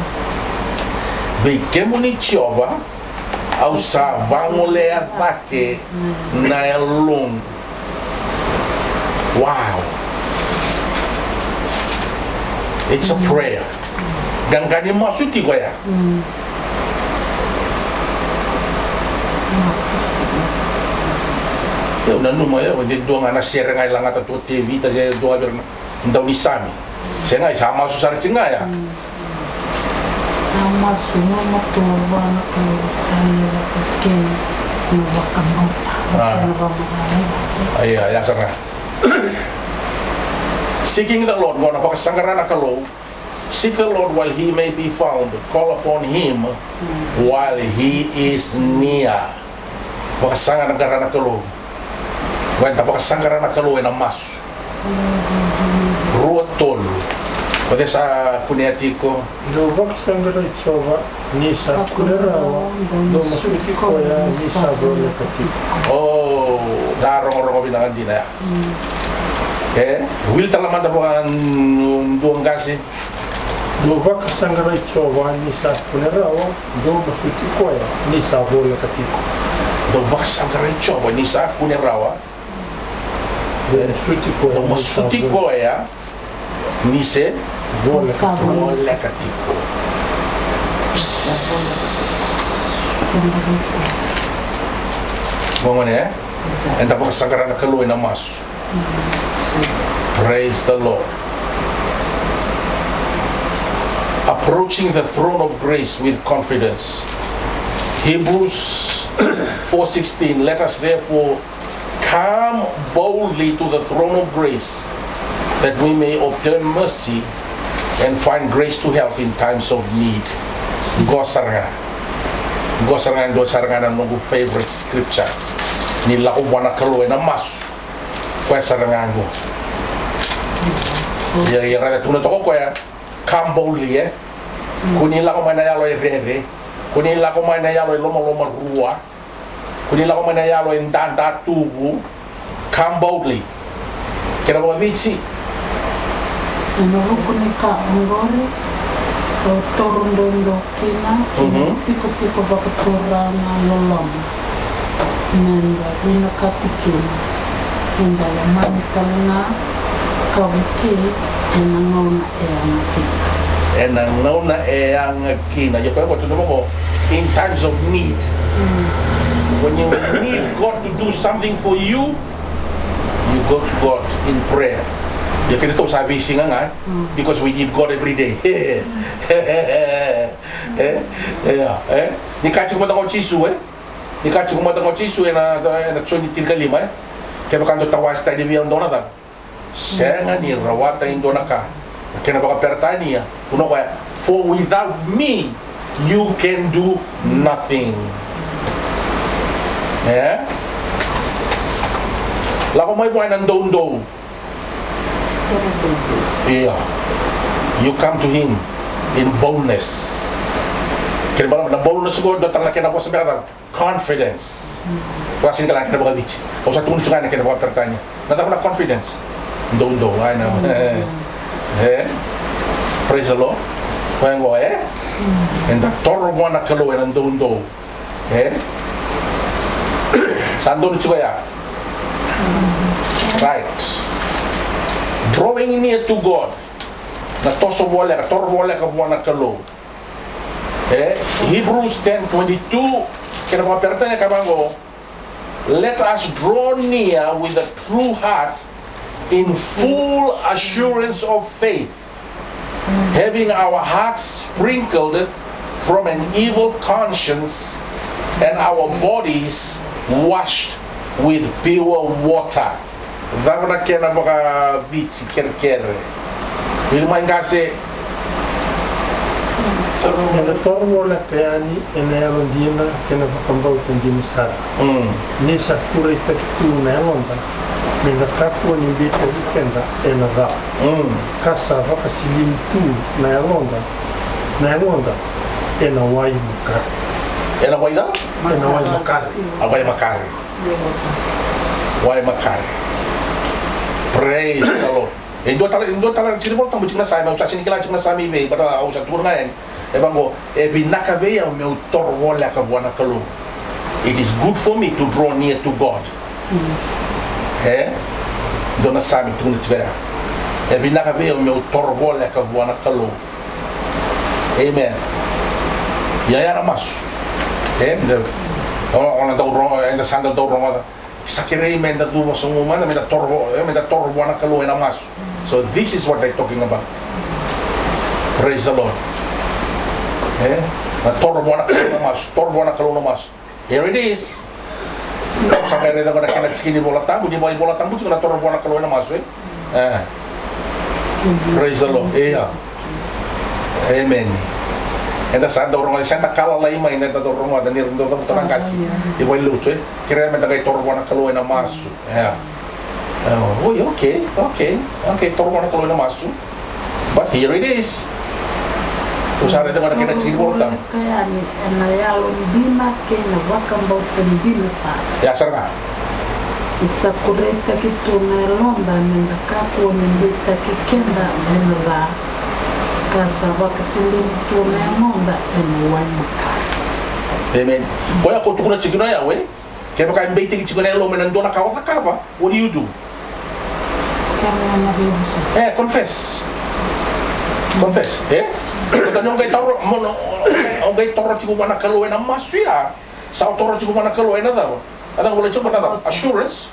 Vei kemuni Jiova, au sa vagolea cake na yaloqu. Wow. It's a prayer. Qaqa ni masu tiko ya. Au nanuma au, de dua ga na sere ga e lagata tu o Tevita, se dua ga vei ira na daunisame. Sega, e sa masu sara tiko ga ya. Na masu, na masu vua na Kalou sa levu ka kei na vakabauta. Ah. Na vakabauta. Ia, ia sara ga. Seeking the Lord, qo na vakasaqara na Kalou. Seek the Lord while he may be found. Call upon him while he is near. Vakasaqara na Kalou. Qo eda vakasaqara na Kalou ena masu. Rua, tolu. O cei sa kunea tiko? Dou vakasaqarai Jiova ni sa kune rawa, dou masuti koya ni sa voleka tiko. O, da rogorogo vinaka dina ya. E, wili tale mada vua dua qase. Dou vakasaqarai Jiova ni sa kune rawa, dou masuti koya ni sa voleka tiko. Dou vakasaqarai Jiova ni sa kune rawa. Dou masuti koya ni se voleka tiko. Gone, e? Eda vakasaqara na Kalou ena masu. Praise the Lord. Approaching the throne of grace with confidence. Hebrews four sixteen, let us therefore come boldly to the throne of grace, that we may obtain mercy and find grace to help in times of need. Qo sara ga. Qo sara ga, qo sara ga na noqu favorite scripture. Ni lako vua na Kalou ena masu. Koya sara ga qo. Ia, ia, raica, tukuna toka o koya, come boldly, e? Kua ni lako mai na yalo e rere. Kua ni lako mai na yalo e lomalomarua. Kua ni lako mai na yalo e dadatuvu. Come boldly. Kena vakaviti. Ena vuku ni ka oqori, au toro doudou kina, mhm, kina tikotiko vakaturaga loloma. Meda vinakati kina, meda lomani tale ga, ka vukei ena gauna e yaga kina. Ena gauna e yaga kina. Ia koya qo tukuna vaqo, in times of need. Mm. When you need God to do something for you, you go to God in prayer. Ia keitou sa veisiga ga, mm, because we need God every day. E, e, e, e. Ni kaya tiko mada ga o Jisu, e? Ni kaya tiko mada ga o Jisu ena, ena Joni tinikalima, e? Kevaka dou tawase tani vei au, dou na cava? Sega ni rawata e dua na ka. Na kena vakaperitania, tukuna o koya, for without me you can do nothing. E? Lako mai vua ena doudou. Ia. You come to him in boldness. Kena ibalebale na boldness qo, dua tale na kena vosa beka cava? Confidence. Au sega ni kila na kena vakaviti. Au sa tukuna tiko ga na kena vakaperitania. Na cava na confidence? Doudou, I know. Mm. E? Praise the Lord. Koya qo, e? Mm. Eda toro vua na Kalou ena doudou. E? Sa donu tiko ya. Right. Drawing near to God. Na toso voleka, toro voleka vua na Kalou. E, Hebrews ten twenty-two, kena vakaperitania e kaya vaqo, let us draw near with a true heart in full assurance of faith, having our hearts sprinkled from an evil conscience and our bodies washed with pure water. Cava na kena vakaviti kerekere? Wili mai qase. Eda toro voleka yani ena yalodina kei na vakabauta dina sara. Mm. Ni sa kureitaki tu na yaloda Me da kakua ni beitaki keda ena ca. Mm. Ka sa vakasilimi tu na yaloda, na yagoda, ena wai makare. Ena wai cava? Ena wai makare. A wai makare. Wai makare. Praise the Lord. E dua tale, e dua tale na tikina ni Vola Tabu, tikina sa, me au sa sega ni kila tikina sa mai vei, but, uh, au sa tukuna ga yani. E vaqo, e vinaka vei au meu toro voleka vua na Kalou. It is good for me to draw near to God. Mm. E? Dua na Same tukuna tiko ya. E vinaka vei au meu toro voleka vua na Kalou. Amen. Ia, ia na masu. E, da, o, o na dau ro-, eda sa dau rogoca. Sa kerei me da cuva sobu mada, me da toro, e, me da toro vua na Kalou ena masu. So this is what they're talking about. Praise the Lord. E? Na toro vua na Kalou na masu, toro vua na Kalou na masu. Here it is. Sa qai raica qo na kena tikina ni Vola Tabu, ni vaka iVola Tabu tiko na toro vua na Kalou ena masu, e? E. Praise the Lord. Ia. Amen. Eda sa dau rogoca, sa da ka lalai mai, eda dau rogoca ni ra dau cavuta na qase. Ia. E valenilotu, e? Kerea me da qai toro vua na Kalou ena masu. Ia. E, oi, okay, okay, okay, toro vua na Kalou ena masu. But here it is. Au sa raica qo na kena tikina ni Vola Tabu. Ka yani ena yalodina kei na vakabauta dina sara. Ia sara ga. Ni sa kuretaki tu na yaloda me da kakua ni beitaki keda ena ca. Ka sa vakasilimi tu na yagoda ena wai makare. Amen. Koya ko tukuna tiko na yawe. Kevaka e beitaki tiko na yalomu ena dua na ka o cakava, what do you do? E, confess. Confess, e? Kota ni o qai toro, mo na, o qai toro tiko vua na Kalou ena masu ya. Sa o toro tiko vua na Kalou ena cava? A cava volai tiko na cava? Assurance.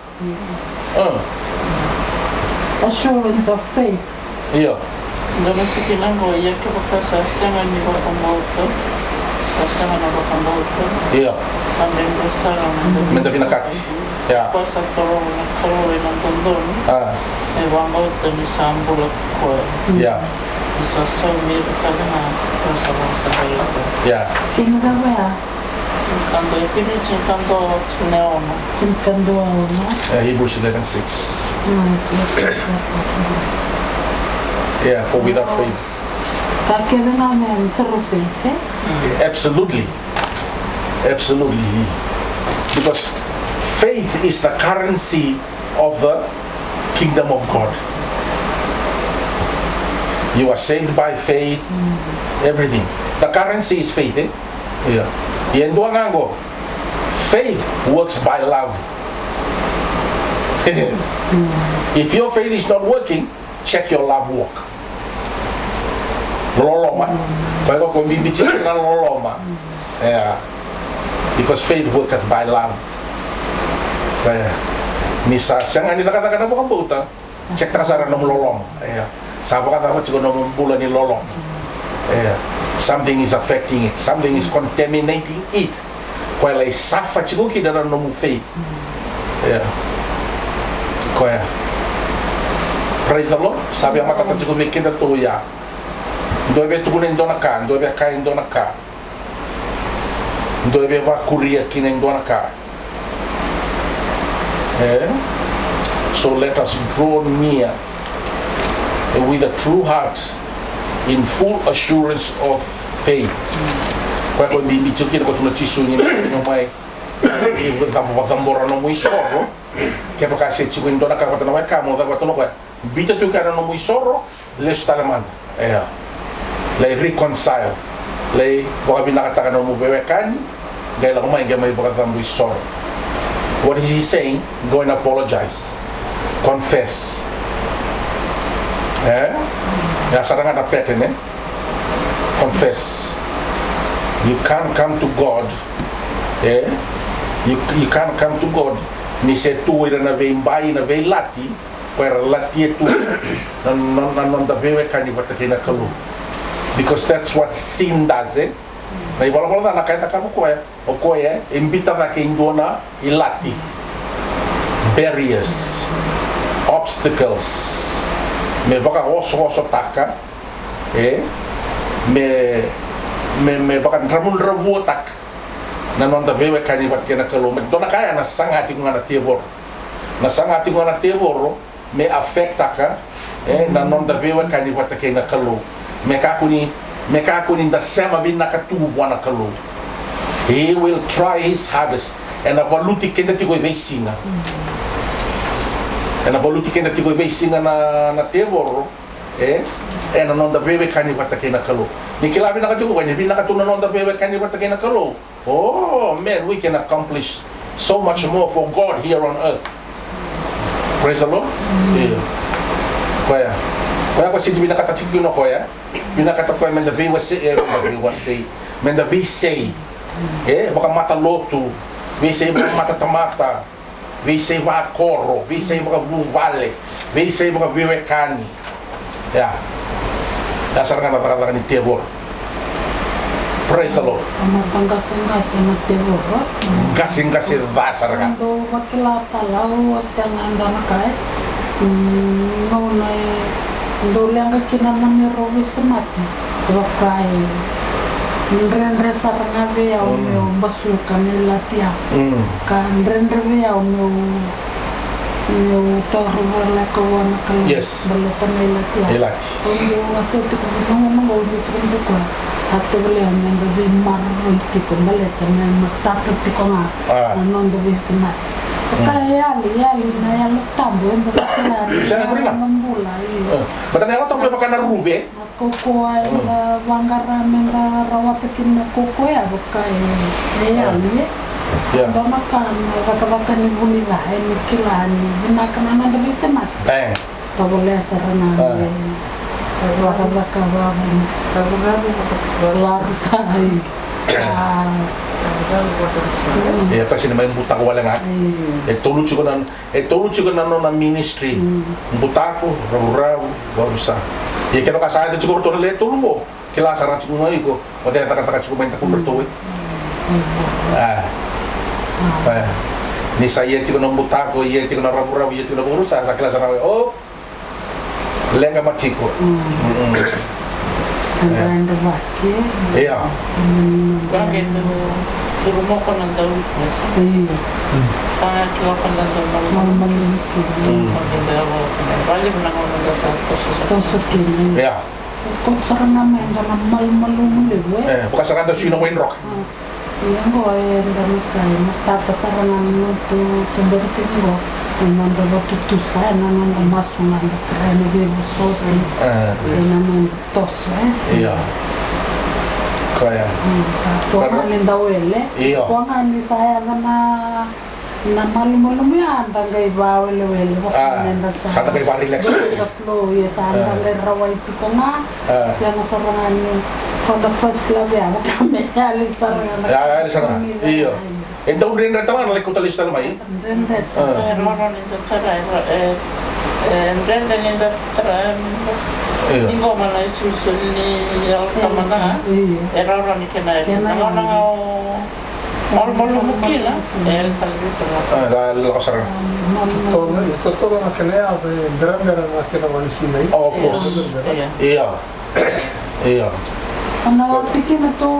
Assurance of faith. Io. Dua na tikina qo, ia kevaka sa sega ni vakabauta, sa sega na vakabauta. Io. Sa dredre sara me da vinakati. Ia. Koya sa toro na Kalou ena dodonu. A. Me vakabauta ni sa bula ko koya. Ia. Ni sa saumi ira tale ga, koya sa vakasaqarai koya. Ia. Kena cava ya? Tinikadua, e kena tinikadua, tikina e ono. Tinikadua ono. E, Hebrews eleven six. Mm, yes, yes, yes, yes. Yeah, for without faith. Ka kece ga me toro faith, e? Absolutely. Absolutely. Because faith is the currency of the kingdom of God. You are saved by faith, everything. The currency is faith, e? Ia. Ia e dua ga qo. Faith works by love. If your faith is not working, check your love walk. Loloma. Koya qo ko bibi tiko na loloma. Ia. Because faith worketh by love. Ia. Ni sa sega ni cakacaka na vakabauta, check-taka sara na nomu loloma. Ia. Sa vakacava tiko na nomu bula ni loloma. Ia. Something is affecting it. Something is contaminating it. Koya lai suffer tiko kina na nomu faith. Ia. Koya. Praise the Lord. Sa via matata tiko vei kedatou ya. Dua e via tukuna e dua na ka, dua e via kaya e dua na ka. Dua e via vakuria kina e dua na ka. E? So let us draw near with a true heart in full assurance of faith. Koya ko bibi tiko kina ko tukuna Jisu ni mai, ni vakacabora nomu isoro. Kevaka se tiko e dua na ka vata na wekamu, cava tukuna koya? Biuta tu kina na nomu isoro, lesu tale mada. Ia. Lai reconcile. Lai vakavinakataka na nomu veiwekani, qai lako mai qai mai vakacabo isoro. What is he saying? Go and apologize. Confess. E? Ia sara ga na pattern, e? Confess. You can't come to God. E? You, you can't come to God. Ni se tu ira na veibai, na veilati, ko era latia tu na, na, na noda veiwekani vata kei na Kalou. Because that's what sin does, e? Na ivalavala ca na ka e cakava o koya. O koya e biuta cake e dua na ilati. Barriers. Obstacles. Me vakaosoosotaka. E? Me, me, me vakadravudravuataka na noda veiwekani vata kei na Kalou. Me dua na ka ya na saga tiko ga na tevoro. Na saga tiko ga na tevoro me affectaka, e, na noda veiwekani vata kei na Kalou. Me kakua ni, me kakua ni da sema vinaka tu vua na Kalou. He will try his hardest. Ena valuti keda tiko e veisiga. Ena valuti keda tiko e veisiga na, na tevoro, e, ena noda veiwekani vata kei na Kalou. Ni kila vinaka tiko koya ni vinaka tu na noda veiwekani vata kei na Kalou. Oh man, we can accomplish so much more for God here on earth. Praise the Lord. Io. Koya, koya ko sega ni vinakata tiko kina o koya. Vinakata koya meda veiwasei, e, meda veiwasei, meda veisei, e, vakamatalotu, veisei vakamatatamata, veisei vakoro, veisei vakavuvale, veisei vakaveiwekani. Ia. Ia sara ga na cakacaka ni tevoro. Praise the Lord. A mata qaseqase na tevoro. Qaseqase ca sara ga. Dou vakila tale, au a sega, e dua na ka, e, mm, gauna e dau leqa kina na neirau veisemati. Vaka e dredre sara ga vei au, mm, meu basuka na ilati yau. Mm. Ka dredre vei au meu, meu taura voleka vua na Kalou. Yes. Baleta na ilati yau. Ilati. Au dau wasea tiko vei na gauna qo, au dau tukuna tiko, a, tevoro, meda veimaroroi tiko baleta me matata tiko ga, a, na noda veisemati. Mm. Ka e yali, yali na Yalo Tabu, eda vakila ni, sega ni, na bula, io. E. Baleta na Yalo Tabu e vaka na ruve. Na kaukaua eda, mm, vaqara meda rawata kina na kaukaua ya, vaka e, e yali, e. Ia. Dua na ka na cakacaka ni vunica, e, ni kila ni vinaka na noda veisemati. E. Tovolea sara ga, a, me cakacaka vakavu. Vakavu sa, e. A. Mm. Ia, ka sega ni mai butako wale ga. Io. E tolu tiko na E tolu tiko na nona ministry. Mm. Butako, ravuravu, varusa. Ia kevaka sa yaco tiko o ratou na lewe tolu qo, kila sara tiko ga o iko, o cei e cakacaka tiko mai dakudratou, e. Mm. A. A. Ni sa ia tiko na butako, ia tiko na ravuravu, ia tiko na varusa, sa kila sara ga o, leqa ma tiko. Mm. Mm. Ia. Mm. Ka ke tu, curu moko na dau witness. Io. Ka ke waka na dau malumalumu. Malumalumu. Mm. Ka ke dau waka na vale na gauna da sa toso sa. Toso kina. Ia. Ko sara na mai da na malumalumu levu, e. E, vaka sara da sui na wai droka. Mm. Ia qo e dua na ka e matata sara ga na noda tu, tuberi tiko qo. E noda vatutusa, e na noda masu ga da tara na veivosoti. E. E na noda toso, e. Ia. Koya. Mm, ka tua ga ni da wele. Io. Tua ga ni sa yaco na, na malumalumu ya da qai vawelewele. A, vaka me da sa, sa da qai va relax. Go with the flow, ia sa da qai rawai tiko ga. A. Sega sara ga ni ko na first love ya, vaka me yali sara ga na. Ya, yali sara ga. Io. E dau dredre tale ga na lai kauta lesu tale mai. Dredre. A. E roro ni da tara, e, e, e dredre ni da tara, e, io, ni qoma na isolisoli ni Yalo Tabu mada ga. Io. E roro ni kena, kena na gauna ga o malumalumu kina, e, e tara ni tara. A, da lako sara. Totolo, totolo na kena ya, e berabera na kena vale sinai. Oh, of course. Io. Io. Io. Ana tikina tu.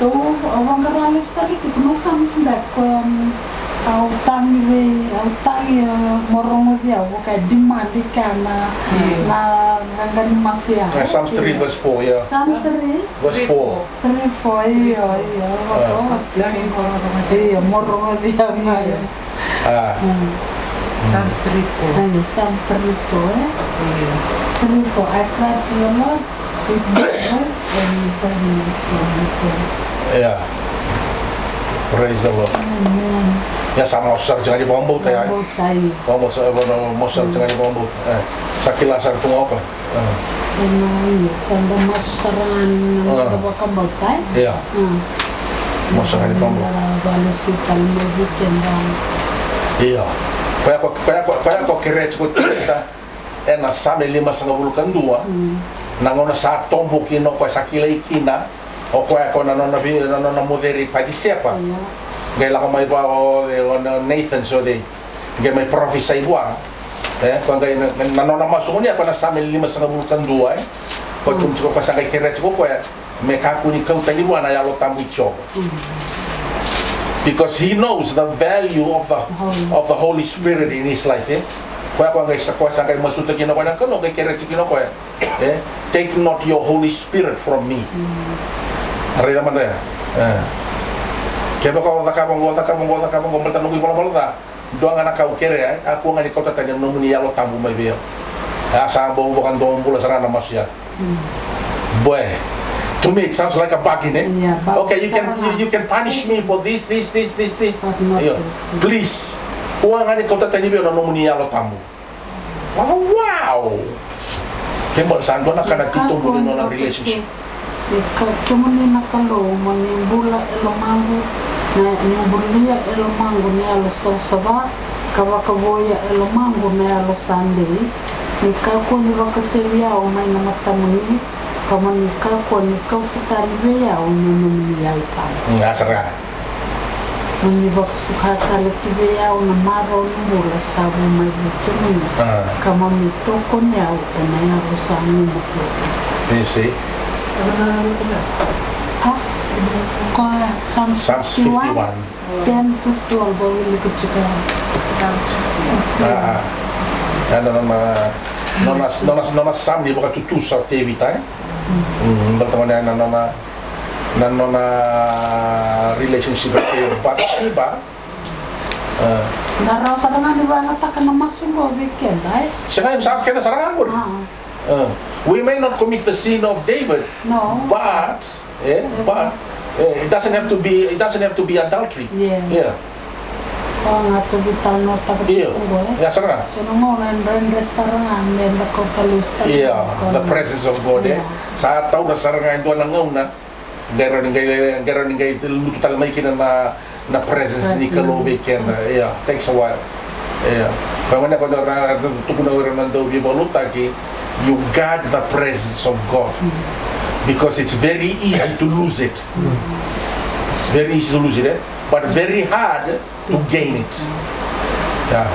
Tou, au vaqara lesu tale tiko na Psalms beka, em, au tagi vei, au tagi, e, mo rogoci au, vaka e demand kina na, na qaqa ni masu ya. E, Psalms three verse four, yeah. Psalms three? Verse four. Three, four, io, io, au vaka, io, mo rogoci au ga, io. A. Mm. Psalms three four. Io, Psalms three four, e? Io. Three four, I cried to the Lord. Ia. Praise the Lord. Amen. Ia sa masu sara tiko ga ni vakabauta, ia. Vakabauta, ia. Vakabauta, sa, vakabauta, masu sara tiko ga ni vakabauta. E. Sa kila sara tu ga o koya. E. Ena, ia, sa da masu sara ga ni na vakabauta, e. Ia. Mm. Masu sara ga ni vakabauta. Ia. Koya ko, koya ko, koya ko kerea tiko Tevita. Ena Same limasagavulu ka dua, mm, na gauna sa tobo kina o koya, sa kilai kina o koya ko na nona vei, na nona moceri Pacisepa. Io. Qai lako mai vua o, o Nathan, so cei, qai mai parofisai vua. E, koya qai na, na nona masu gona ya ko na Same limasagavulu ka dua, e. Ko, mm, tukuna tiko ko sa qai kerea tiko o koya me kakua ni kau tani vua na Yalo Tabu i Jiova. Mm. Because he knows the value of the, of the Holy Spirit in his life, eh? Koya, koya qai sa, koya sa qai masuta kina koya na Kalou, qai kerea tiko kina koya, eh? Take not your Holy Spirit from me. Raica mada ya. Eh. Kevaka o cakava qo, cakava qo, cakava qo, baleta noqu ivalavala ca, dua ga na ka au kerea, eh? Kakua ga ni kauta tani na nomuni Yalo Tabu mai vei au. A sa bau vakadomobula sara ga na masu ya. Boy, to me it sounds like a bargain, eh? Yeah, but okay, you can, you, you can punish me for this, this, this, this, this. But not this. Please. Kua ga ni kauta tani vei au na nomuni Yalo Tabu. Wow, wow. Kemuni sa dua na ka na titobu ni nona relationship. Ni ka, kemuni na Kalou, mo ni bula e lomaqu, na, ni bulia e lomaqu na yalo savasava, ka vakavoua e lomaqu na yalo sa dei. Ni kakua ni vakasevi au mai na matamuni, ka mo ni kakua ni kauta tani vei au na nomuni Yalo Tabu. Mm, a sara ga. Mo ni vakasuka tale ki vei au na marau ni bula sa vu mai vei kemuni. Ah. Ka mo ni tokoni au ena yavu sa gumatua. You see? A? Ko Psalms fifty-one, ten to twelve, au wilika tiko. Ah, ah. Ena nona, nona, nona, nona Psalm ni vakatutusa o Tevita, eh? Mm, baleta gona na nona, na nona relationship kei Bathsheba. Ah. Na rawa sara ga ni vagataka na masu qo vei keda, eh? Sega, sa keda sara ga qori. Ah. Uh, we may not commit the sin of David, no, but, eh, but, eh, it doesn't have to be, it doesn't have to be adultery. Yeah. Yeah. Ko ga tu vital no taka. Io. Tiko qo, eh? Ya, sara ga. So na gauna e dredre sara ga me da kauta lesu tale. Yeah, the presence of God, eh? Yeah. Sa taura sara ga e dua na gauna. Qai rawa ni qai, qai rawa ni qai lutu tale mai kina na, na presence ni Kalou vei keda. Yeah, takes a while. Yeah. Koya gona, koya na, na, na tukuna o ira na dauveivakalotutaki, you guard the presence of God. Mm. Because it's very easy to lose it. Mm. Very easy to lose it, eh? But very hard to gain it. Yeah.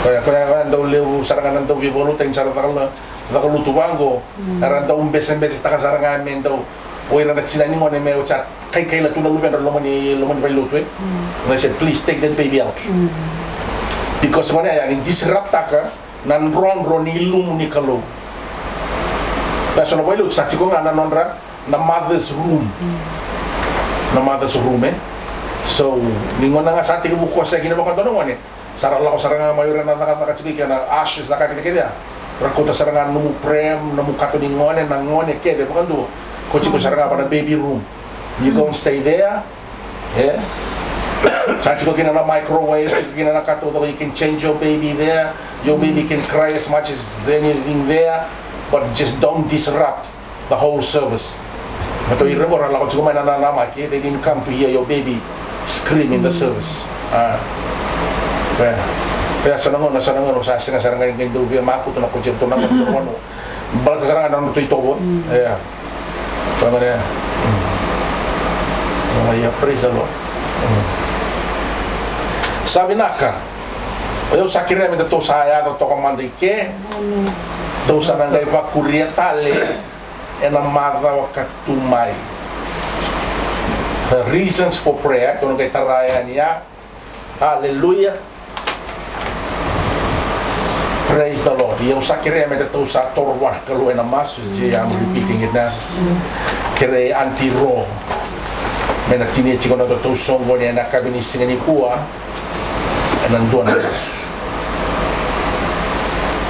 Koya, koya, koya dau levu sara ga na dauveivakalotutaki ni sa ra caka, caka lotu vaqo. Mm. Era dau besebesetaka sara ga me dau, o ira na tina ni gone me oti sa kaikaila tu na luvedra loma ni, loma ni valenilotu, eh? Mm. They said, "Please take that baby out." Mm. Because gone ya ni disruptaka na drodro ni ilumu ni Kalou. Koya so na valenilotu sa tiko ga na nodra, na mother's room. Mm. Na mother's room, eh? So ni gauna ga sa tekivu kosea kina vakadua na gone, sa ra lako sara ga mai o ira na cakacaka tiko kei na ushers, na ka kece kece ya. Ra kauta sara ga nomu pram, nomu kato ni gone, na gone kece vakadua. Ko tiko sara ga va na baby room. You go and stay there. Yeah. Sa tiko kina na microwave, tiko kina na ka taucoko, you can change your baby there. Your baby can cry as much as anything there, but just don't disrupt the whole service. Baleta o ira qo ra lako tiko mai na nanamaki, they didn't come to hear your baby scream in the service. Ah. Koya, koya so na gauna, so na gauna sa sega sara ga ni qai dau via makutu na kotira tu na gauna. Baleta sara ga na nodratou itovo. Mm. Yeah. Koya gona. Mm. Oh, yeah, praise the Lord. Mm. Sa vinaka. O yau sa kerea me datou sa yaco toka mada i ke. Amen. Datou sa na qai vakuria tale ena macawa ka tu mai. The reasons for prayer, datou na qai tara yani ya. Hallelujah. Praise the Lord. Ia au sa kerea me datou sa toro vua na Kalou ena masu, J, I'm repeating it now. Kerei Aunty Ro me na tinia tiko na nodatou soqoni ena yakavi ni siga nikua. Ena dua na masu.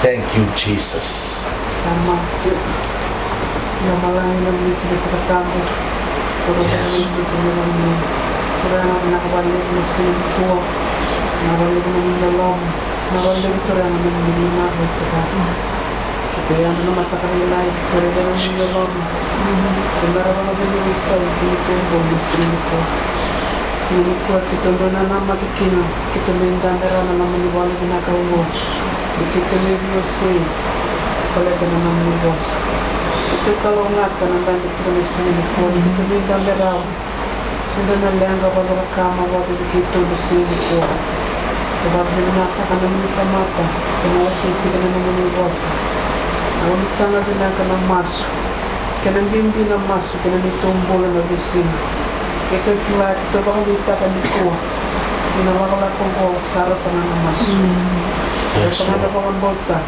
Thank you, Jesus. Sa masu. Ia malagi na miti na tikatabu. Koro na miti na miti. Koro na vinaka vakalevu na siga nikua. Na vakalevu na miti na loma. Na vakalevu toro na miti na loma. Keitou yadra na mataka lailai, keitou raica na nomuni loloma. Keitou meraka na nomuni isau, keitou bula ena siga nikua. Siga nikua keitou dau nanamaki kina, keitou mai dabe rawa na nomuni ivola vinaka oqo. Ni keitou mai veiwasei baleta na nomuni vosa. Keitou kalougata na dabe tiko ena siga nikua, ni keitou mai dabe rawa. Sega na leqa, vakacakacaka, vakavinavinaka ena siga nikua. Keitou vakavinavinakataka na nomuni tamata, kei na wasei tiko na nomuni vosa. Na ulutaga vinaka, na masu, kei na bibi na masu kei na neitou bula ena veisiga. Keitou kila, keitou vakadeitaka nikua ni na lakolako oqo sa rauta ga na masu. Rauta ga na vakabauta.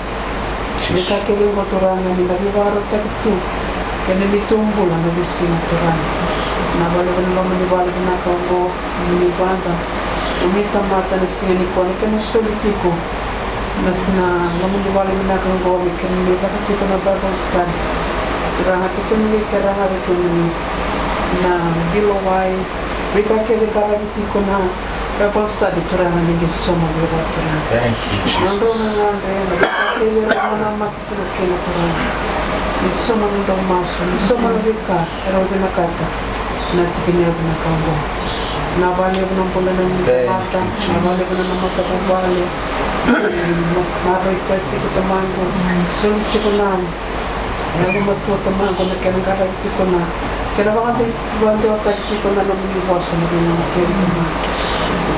Ni ka kece oqo Turaga ni na veivakarautaki tu ena neitou bula na veisiga Turaga. Na vale, na loma ni vale vinaka oqo, ni vada, ni tamata na siga nikua na kena soli tiko. Na, na loma ni vale vinaka oqo me kena ni caka tiko na Bible study. Turaga keitou ni qai kerea ga vei kemuni na bilowai, veika kece qaravi tiko na Bible study Turaga ni qai sauma vei ira Turaga. Thank you, Jesus. Na nodrau gagadre, na veika kece era nanamaki tiko kina Turaga. Ni sauma na nodrau masu, ni sauma na veika erau vinakata. Na tikina vinaka oqo. Na valevu na bula na nomu tamata, na valevu na matavuvale. Maroroi koya tiko tamaqu. Soli tiko na yalomatua tamaqu na kena qaravi tiko na kena vakadei, vakadewataki tiko na nomuni vosa na veigauna kece tamaqu.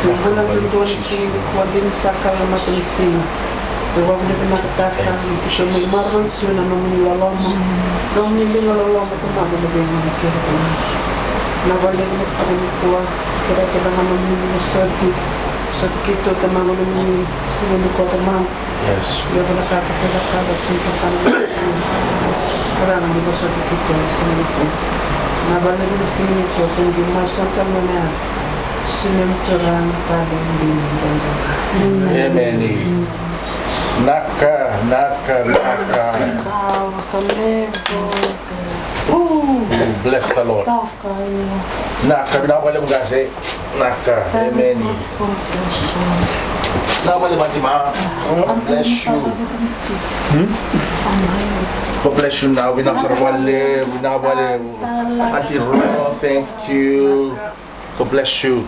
Tou bula duadua ni siga nikua, dina saka na matanisiga. Tou vakavinavinakataka ni keitou mai maroroi tu na nomuni loloma, nomuni liga loloma tamaqu na veigauna kece tamaqu. Na valevu na siga nikua, kerea tale ga nomuni vosoti, vosoti keitou tamaqu nomuni siga nikua tamaqu. Yes. Ia vinaka keitou cakava, sega ni kakana. Turaga ni vosoti keitou na siga nikua. Na valevu na siga nikua, tou qai masu tale ga na yalo. Sega ni Turaga tale dina. Amen. Naka, naka, naka. Ooh, bless the Lord. Naka, vinaka vakalevu qase. Naka, amen. Vinaka vakalevu Aunty Ma. God bless you. God bless you now. Vinaka sara vakalevu, vinaka vakalevu. Aunty Ro, thank you. God bless you.